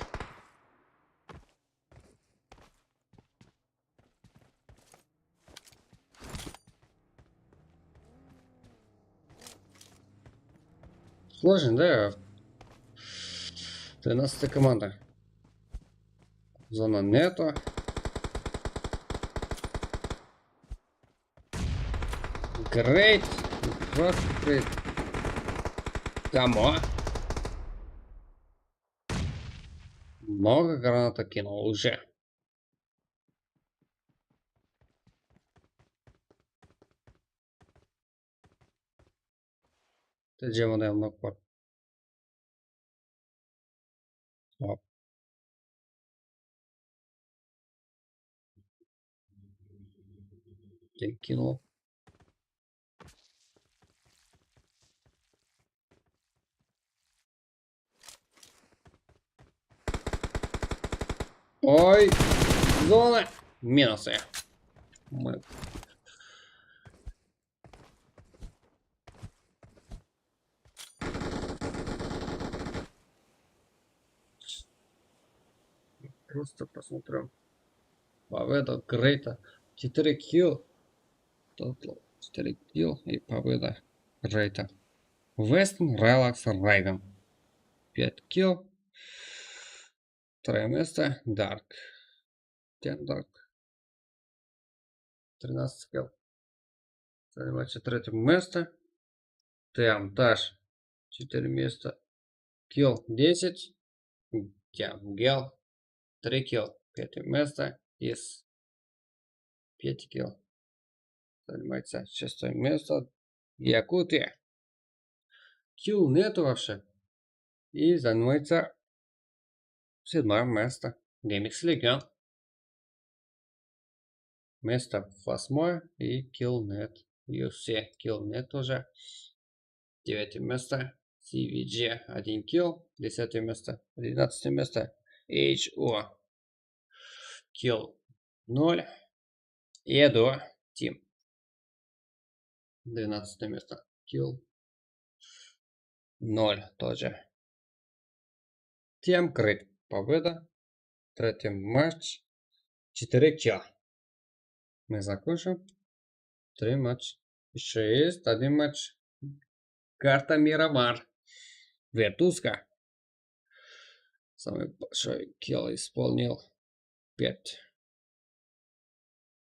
Сложно, да? Тринадцатая команда. Зона нету. Грейт. Просто грейт. Кому? Много граната кинул уже. Ты где, мындай нок бар. Оп. Tek kilo. Oy, zona. Minus. Мы Просто посмотрим. Победа Грейта. Четыре килл. Тотал. Четыре килл и победа Грейта. Вестон, Релакс, Рейвен. Пять килл. Второе место. Дарк. Тем Дарк. Тринадцать килл. Занимает третье место. Тем Даш. Четыре места. Килл десять. Тем Гел. Три килл. Пятое место. Из пять килл. Занимается шестое место. Якутия. Килл нету вообще. И занимается седьмое место. Демикс Легион. Место восьмое и килл нет. Ю эф си килл нет тоже. Девятое место. Си ви джи один килл. Десятое место. Одиннадцатое место. Эйч о. Килл ноль. Эдо Тим. Двенадцатое место. Килл ноль тоже. Тем Крик. Победа. Третий матч. Четыре килл. Мы закончим. Три матч. Ещё есть один матч. Карта Мирамар. Вертузка. Самый большой килл исполнил. Пять.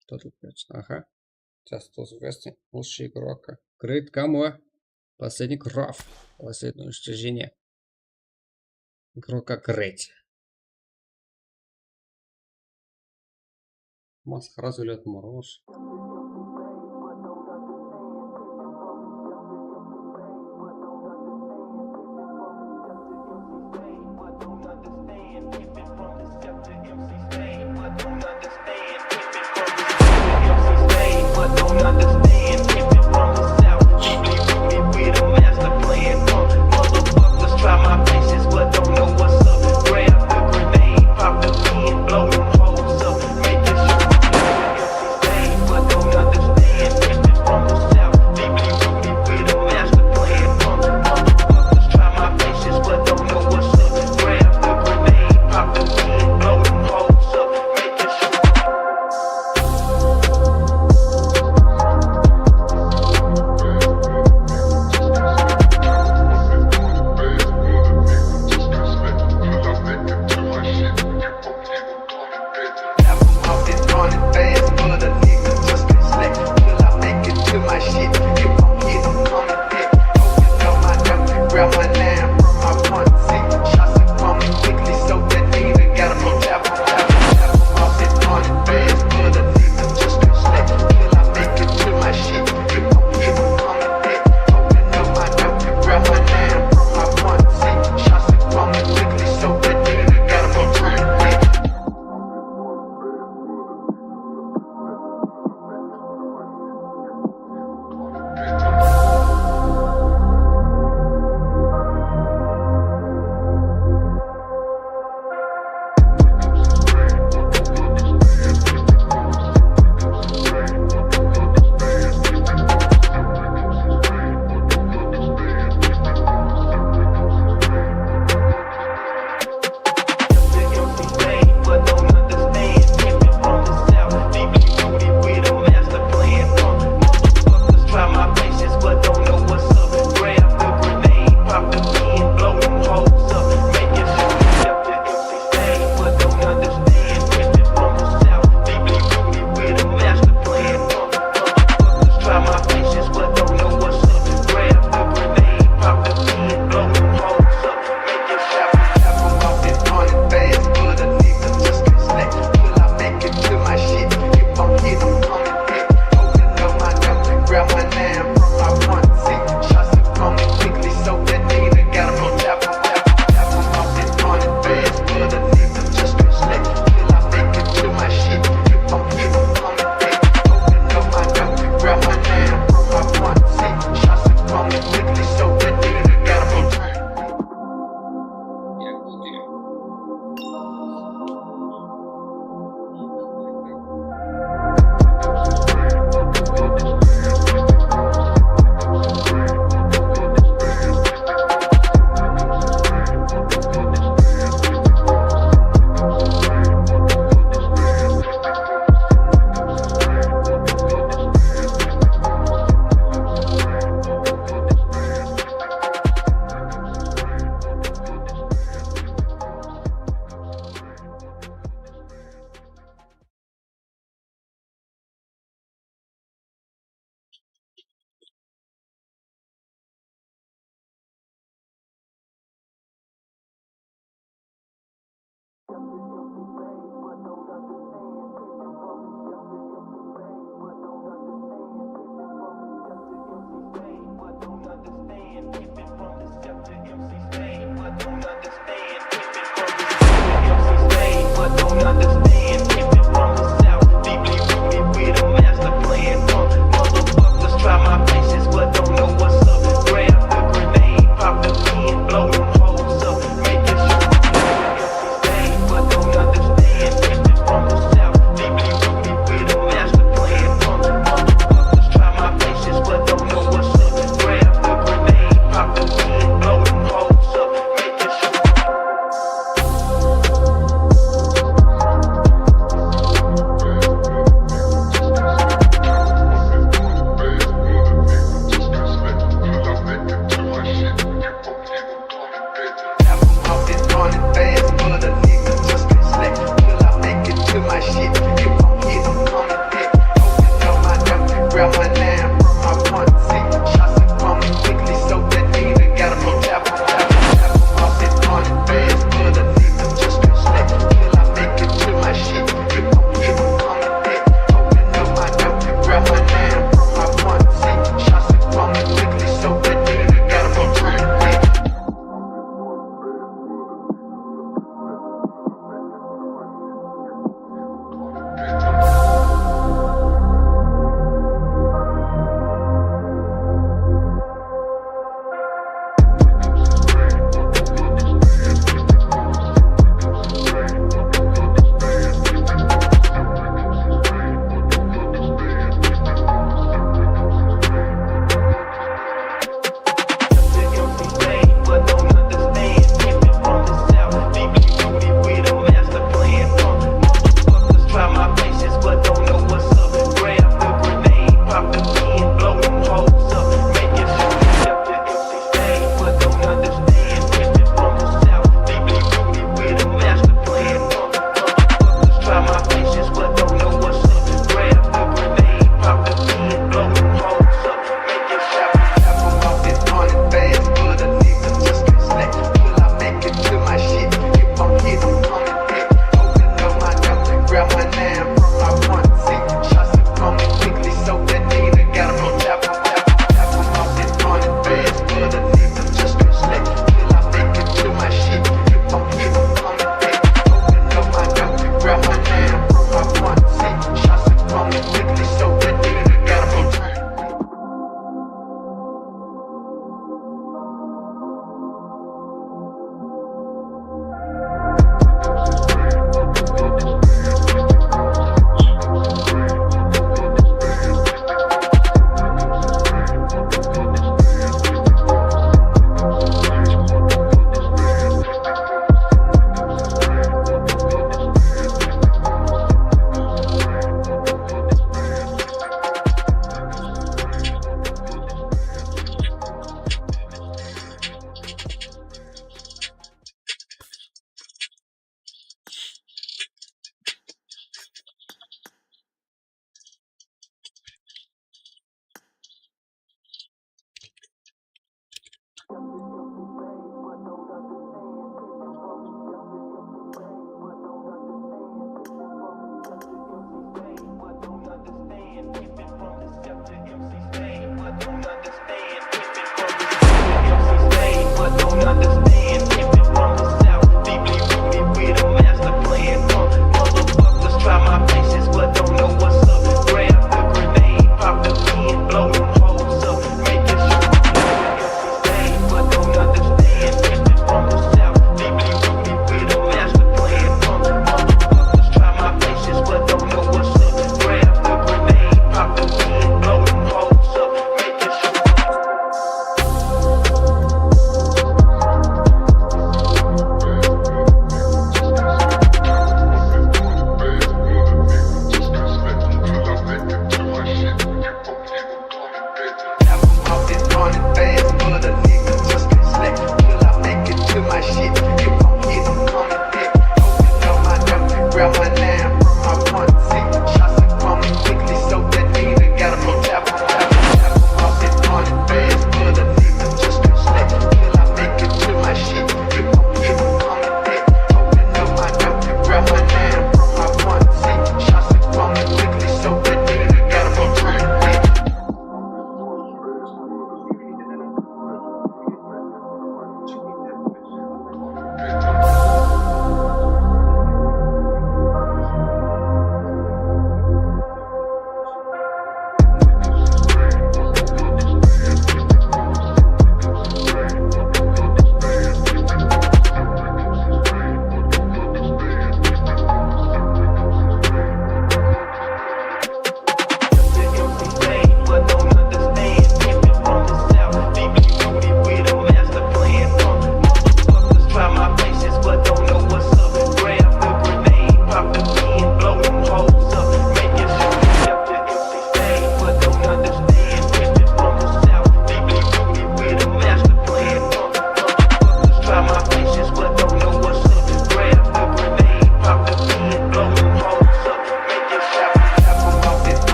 Кто тут пять? Ага. Сейчас тоже Вестон. Лучший игрок. Крит кому? Последний кровь. Последнее уничтожение. Игрока Крит. Масхара sóyleyatın bar ǵoy.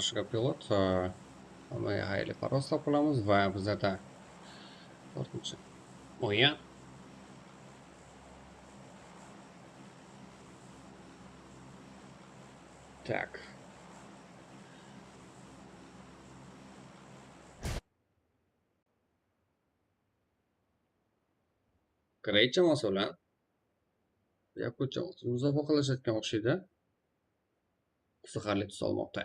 Shıǵıp pilot, e, onı hayli parvozlap qolamız va bizlerde tórtinshi oyan. Tak. Kireytshama solar. Yakutcha uzapaqalashayotgan oqshaydi. Qiziqarli tus almoqda.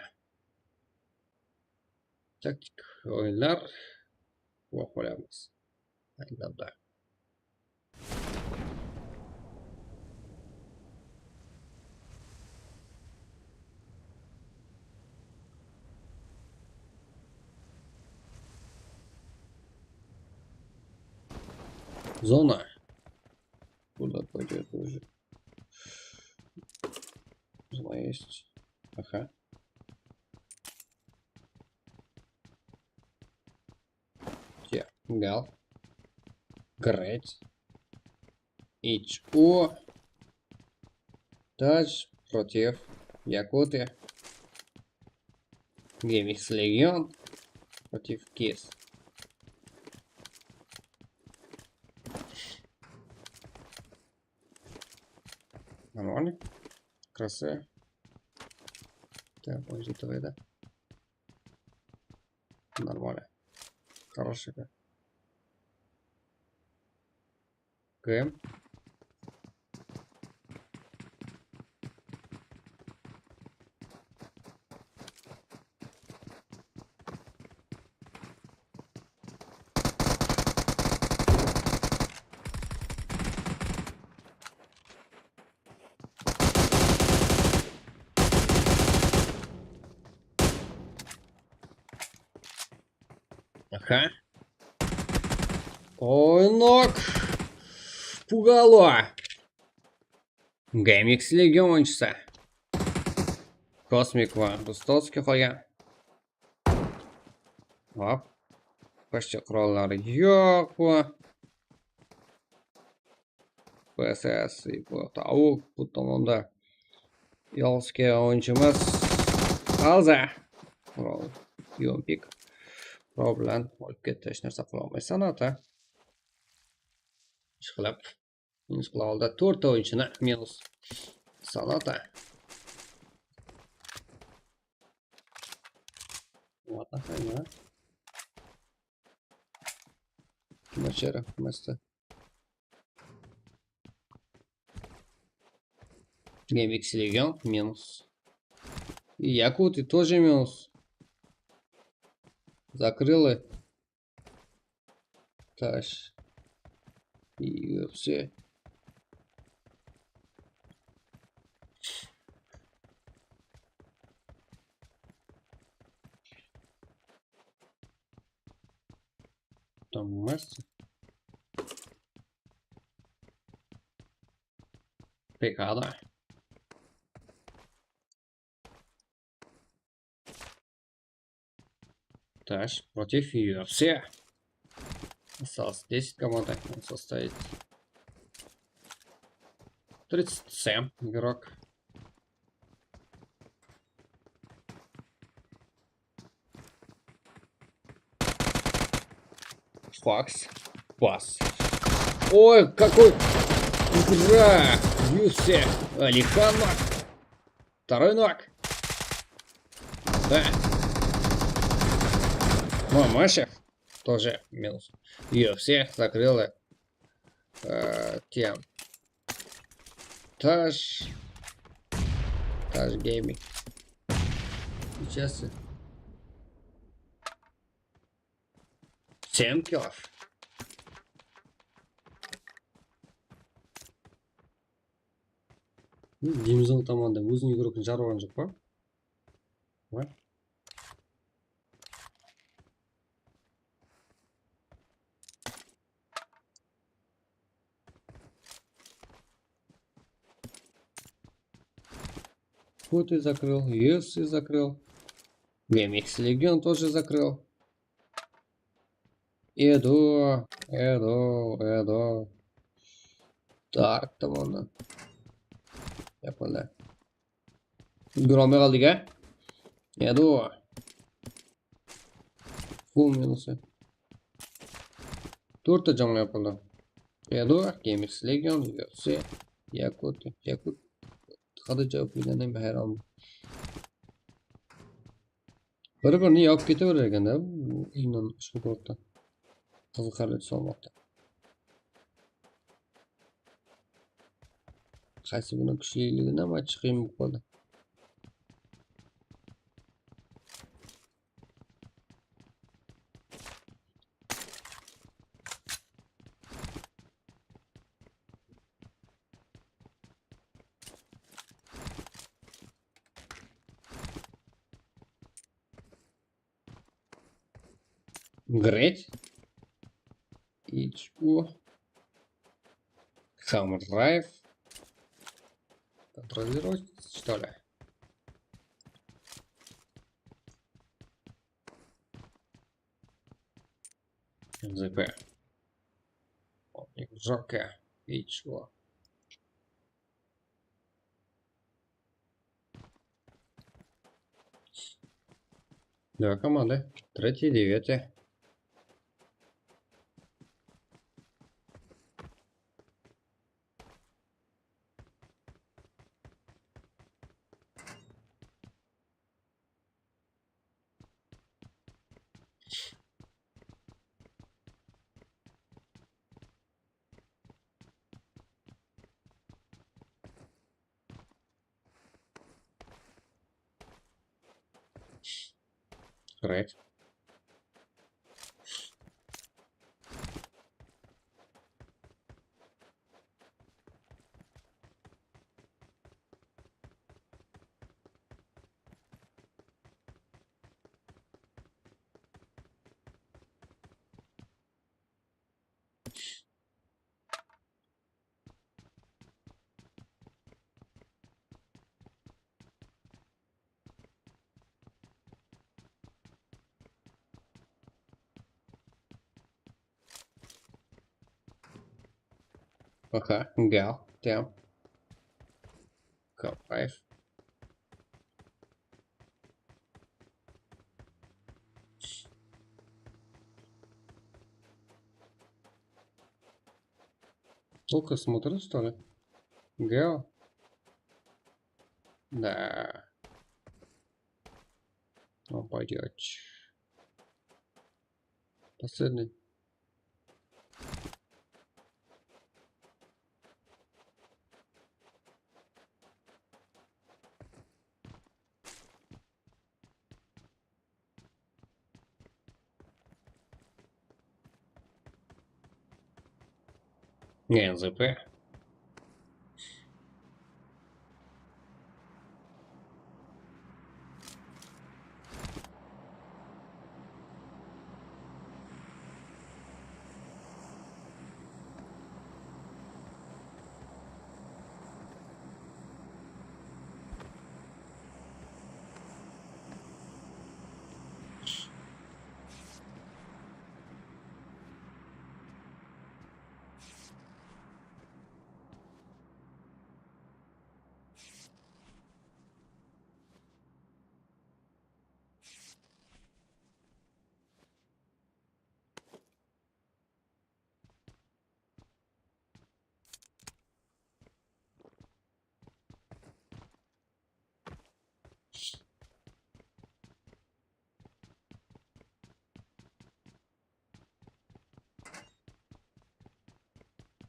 Taktik oyınlar. Oq qoyamız. Aylandı. Зона. Куда пойдёт уже? Зона есть. Ага. Все, гал. Грейт. Ич О. Тадж против Якуты. Геймикс Легион против Кис. Нормально. Красавчик. Так, он же давай, да. Нормально. Хороший, да. Г М. Aha. Oynaq. Pugalo. Gmx Legion oyınshısı. Kosmik va Rustotskiy qolgan. Hop. Pochta quralları yoq bu. P S S, bu tawıq, bu tomonda. Yolskiy oyınshımız. Alza. Qural. Yompik. Qural bilan olib ketdi, hech narsa qila olmaysan, ata. Ishqilib. Minus qila oldi. To'rtta oyınshını minus. Sanata. What the hell, man? Kim açar, master? Gmx Legion минус. Якуты тоже минус. Закрыли. Таш. И всё. Там мастер. Пекада. Таш против U F C. Осталось десять команд, он составит тридцать семь игрок. Факс. Пас. Ой, какой игра! Юсе. Алихан нок. Второй нок. Да. Мамашев. Тоже минус. U F C закрыла. Э, тем. Таш. Таш гейминг. Сейчас. Семь киллов. Dimzon tomanda óziniń igrokın jarıp alǵan joq pa? What? Футы закрыл, U F C закрыл. Gmx Legion тоже закрыл. Edo, Edo, Edo. Dark tomanda. Yapıldı. Grom qaldı ke? Edo. Full minus. Tórtte jańa yapıldı. Fedor, Gamers Legion, U F C, Yakut, Yakut. Qada jawap bilgenmen, hayran. Bir-birini yawıp kete berer eken da, bu inan ushbu grupta. Qızıqarlı tus almaqta. Qaysı biriniń kúshliligine match qıyın bolıp qaldı. Great. H U. Hammer drive. Контролировать, что ли? Н З П. О, не, Джокер. H U. Два команды. Третье, девятое. Right. Okay, go down. Go five. Только смотрит, что ли? Go. Да. Он пойдёт. Последний. Н З П.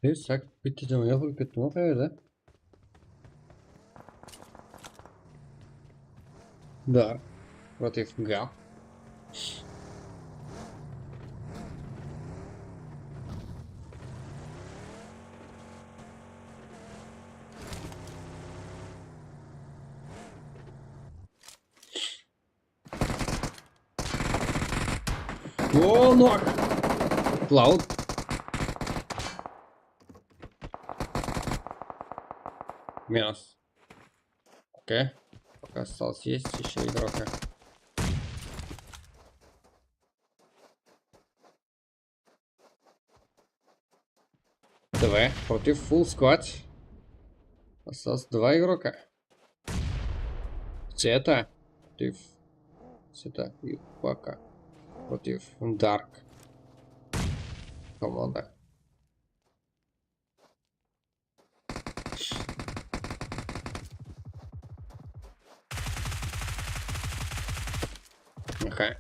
Ey, sak bitta jama yapılıp kettim o qayerda? Да. Против Га. О, нок! Клауд. Минус. Окей. Пока осталось есть ещё игрока. Давай, против full squad. Осталось два игрока. Сета. Против Сета и Пака. против Dark komanda. Aha.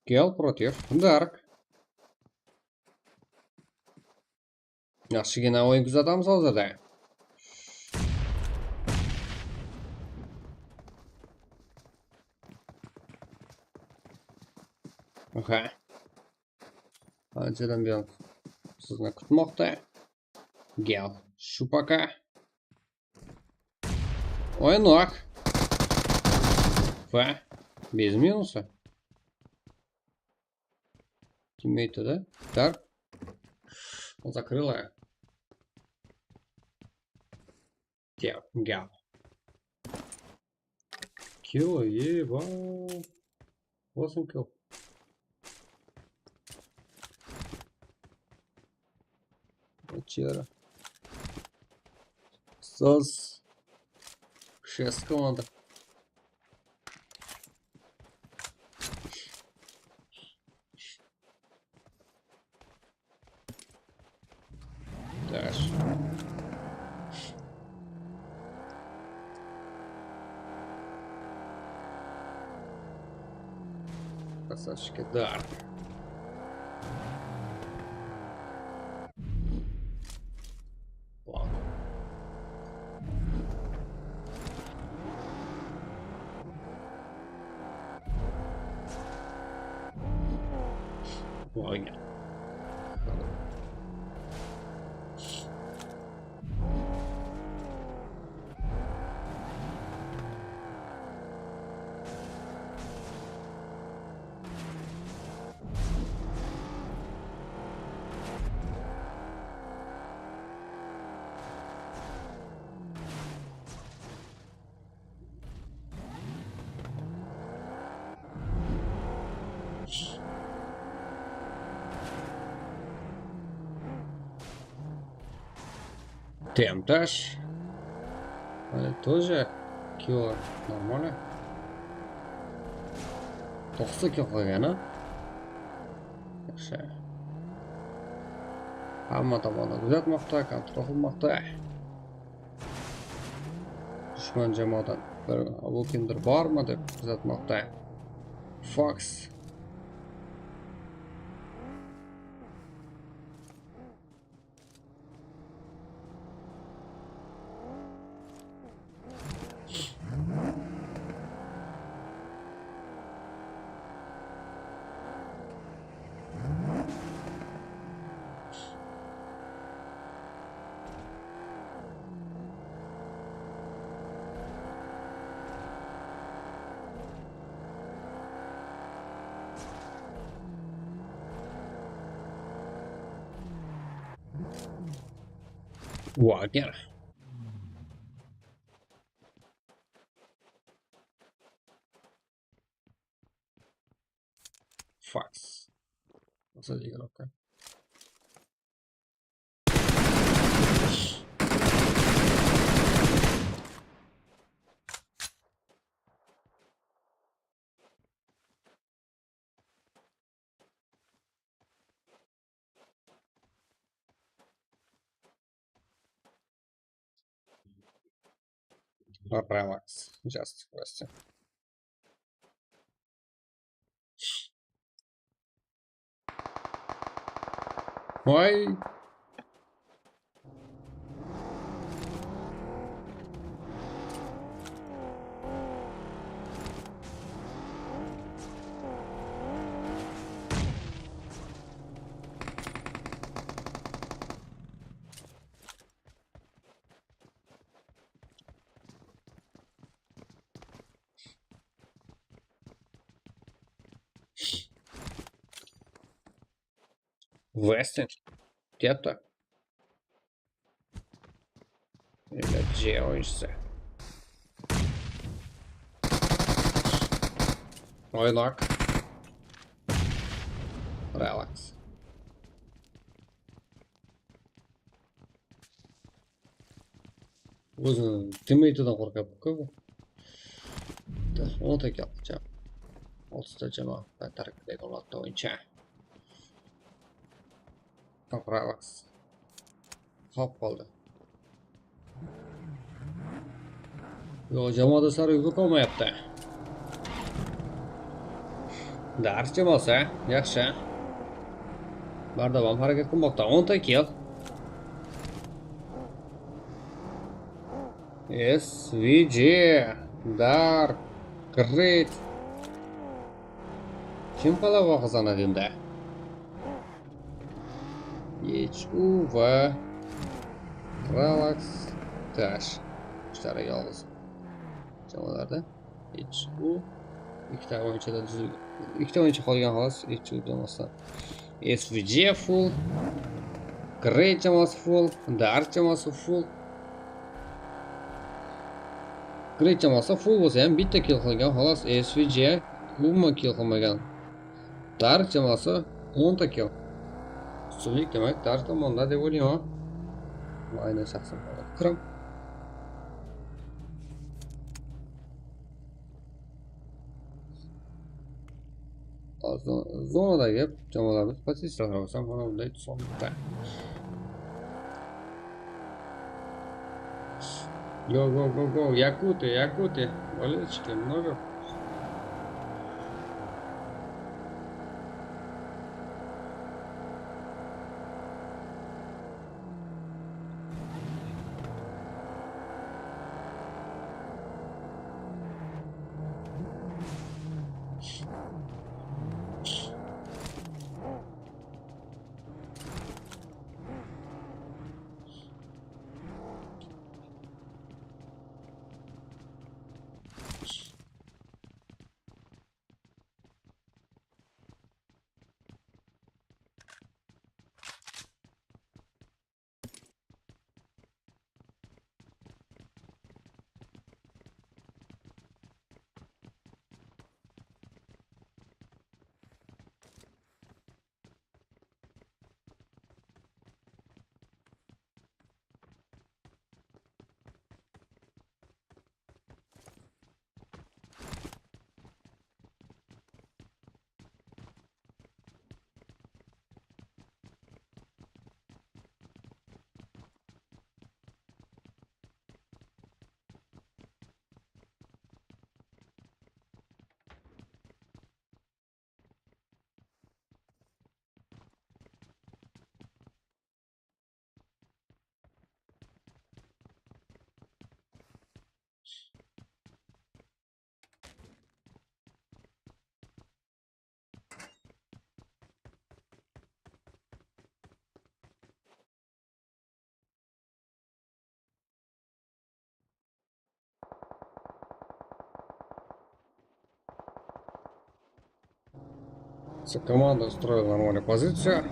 Gel против Dark. Yaxshigina oyın kúzatamız hozirda. Aha. Anchadan buyon sizni kutmoqda. Gel, shupaka. Oynoq. Va, без минуса. Timmeytedi. Dark. Закрыла. Gel, gel. Kill, eba. Восемь kill. Vachera. Saz. Шесть komanda. Дальше. Красавчики, да. Ладно. Ой, нет. Темташ. Э, тоже кило нормально. Toqsan kilo qılǵanı. Yaqshı. Hamma tomonni kuzatmoqda, kontrol qılmoqda. Dushman jamoadan bir, bu kimdir bormi deb kuzatmoqda. Fox. Wagner. Факс. Посмотри, игрок. Релакс. Сейчас, Костя. Ой. Вестин. Где-то. Или где он сейчас? Ой, лак. Релакс. Ózi teammate'dan qorqa bu. Da, onı da keldi. Otızda jama, bátarkidegi ulattı oyınsha. Topıraq. Qap qaldı. Yoq, jamada sarı úyge qalmayaptı. Dars jamasa, yaqshı. Bar davam háreket qılmoqta. Onta kill. S V G, Dark, Great. Kim qalawa qızanadı endi? H U V, Relax, Trash. Ushları yalǵız. Jamalarda H U, ikkita oyınshadan dúzilgen. Ikkita oyınsha qalǵan, xolos, H U jamoası. S V G full, Great jamoası full, Dark jamoası full. Great jamoası full bolsa hám bitta kill qılǵan, xolos, S V G umuman kill qılmaǵan. Dark jamoası onta kill. Ústinlik, demak, Dark tomanda dep oylayman. Aynan shaxsan Qırım. Zo-, zonada kelip, jamalarımız poziciyalar bolsa, mana bunday tusonlikte. Go, go, go, go, Yakuti, Yakuti. Болельщики много. Вся команда устроила нормальную позицию.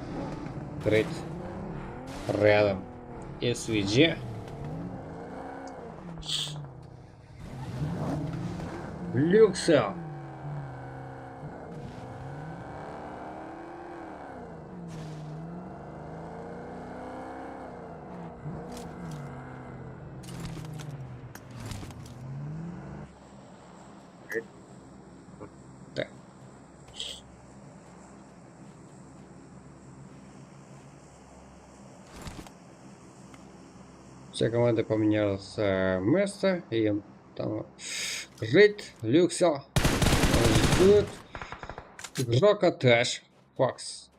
Грейт. Рядом. S V G. Люксел. Так. Вся команда поменялась, э, место. И там Грейт, Люксел, ждут игрока Трэш, Фокс.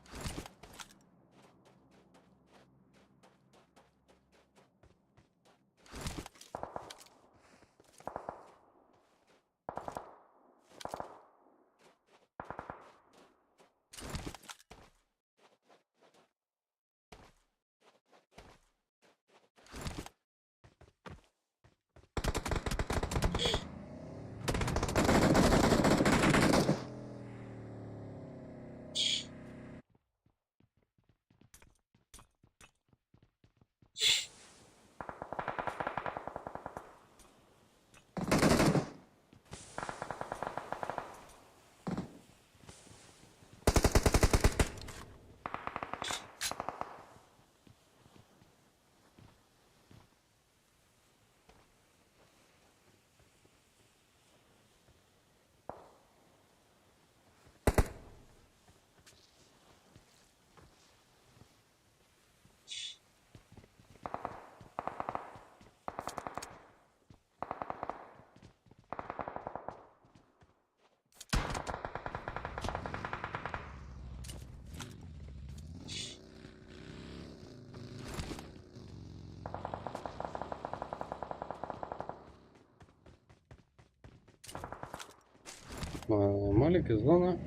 Маленькая зона.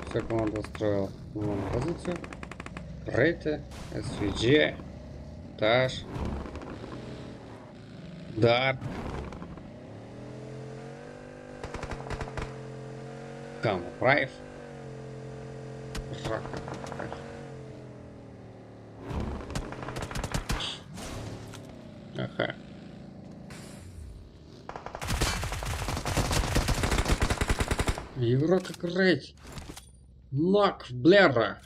Вся команда строила на позицию. Рейты, S V G, Таш, Дарк, Камуфрайф. Аха. Еврота крыть. Нок, блера.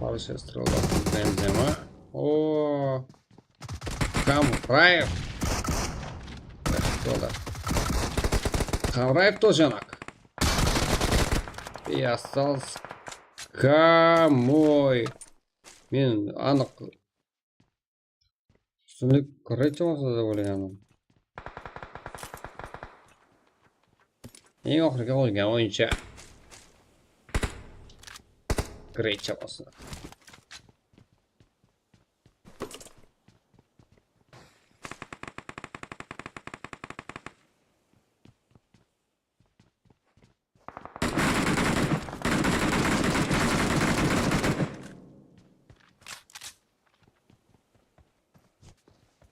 Хорошая стрела. Бензема. О. Камуфрайф. Так, кто-то. Камуфрайф тоже нок. И остался Камой. Men anıq ústinlik Gretcha bolsa dep oylayman. Eń oxirgi qolgan oyunshı. Gretcha bolsa.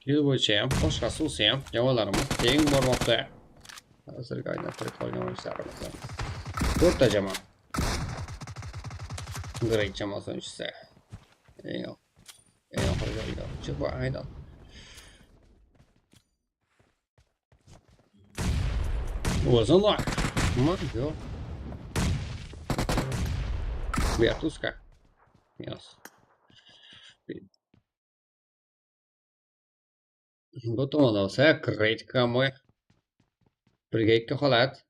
Yıl boyınsha ham, boshqa suvsiyam jamoalarimiz teng bormoqda. Házirgi aylantirib qolgan o'yinchilarimizdan to'rtta jamoa. Great jamoasi o'yinchisi. Eng, eng oxirgi o'yinda o'yinchi bu aynan. O'zi nok. Ma, yo'q. Vertuska. Minus. Bu tomonda bolsa Great Kamui. Birga ikki holat.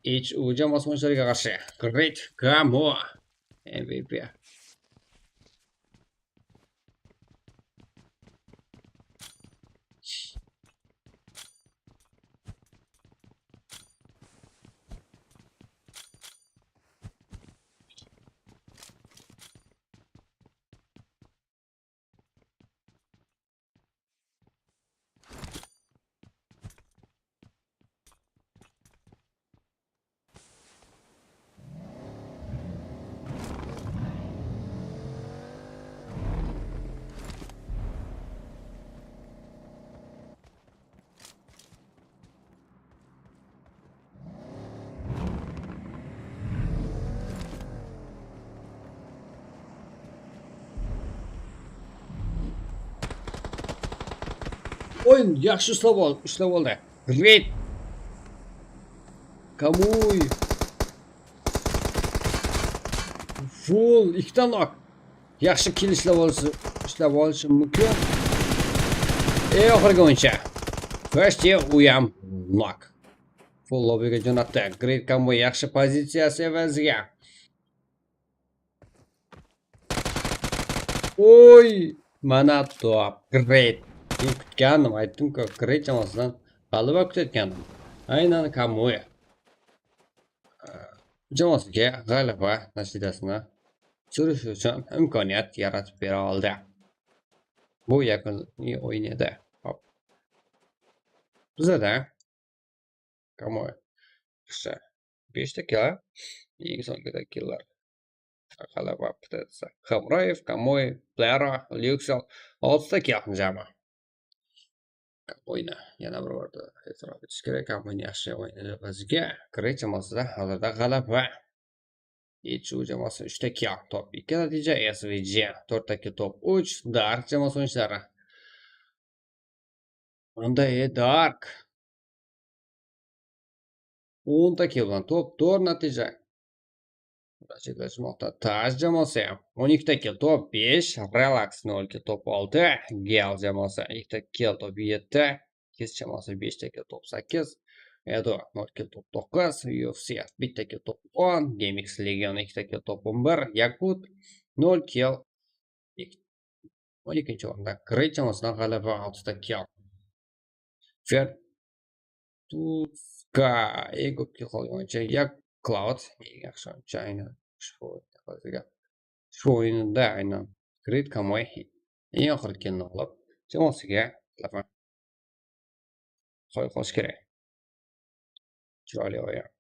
H U jamoasi o'yinchilariga qarshi. Great Kamui. M V P. Oyın yaqshı uslab ol-, uslab oldı. Red. Kamuy. Full, ikkita nok. Yaqshı kill ishlab olishi, ishlab olishi mumkin. Ey, oxirgi o'yinchi. Почти uyam nok. Full lobbyga jo'natdi. Great Cowboy yaxshi pozitsiyasi evaziga. Oy, mana top. Great. Men kutgandim, aytdim-ku, Great jamoasidan g'alaba kutayotgandim. Aynan Cowboy. Jamoasiga g'alaba natijasini tushirish uchun imkoniyat yaratib bera oldi. Bu yakuniy o'yin edi. Hop. Bizada Kamoy. Yaxshi. Beshta kill. Eng so'nggi killar. G'alaba bitta. Hamroyev, Kamoy, Plero, Lyuksel. Oltita kill jami. Kamoyni yana bir bor e'tirof etish kerak. Kamoyni yaxshi o'ynadi bizga. Great jamoasida hozirda g'alaba. H U jamoasi uchta kill, top ikki natija, S V G to'rtta kill, top uch, Dark jamoasi o'yinchilari. Unda e Dark. O'nta kill bilan top to'rt natija. Chetlashmoqda Taj jamoasi ham o'n ikkita kill, top besh, Relax nol kill, top olti, Gal jamoasi ikkita kill, top yetti, Kes jamoasi beshta kill, top sakkiz, Edo nol kill, top to'qqiz, U F C bitta kill, top o'n, Gamix Legion ikkita kill, top o'n bir, Yakut nol kill, ik-, o'n ikkinchi o'rinda. Great jamoasidan g'alaba, oltita kill. Vertuska eng ko'p kill qilgan o'yinchi, Yak Cloud eng yaxshi o'yinchi, aynan ushbu o'yinda, ushbu o'yinda aynan Great Kamui Eń aqırı kelin alıp, sen osıga lapa. Qoy, xos kerek. Chiraylı oya.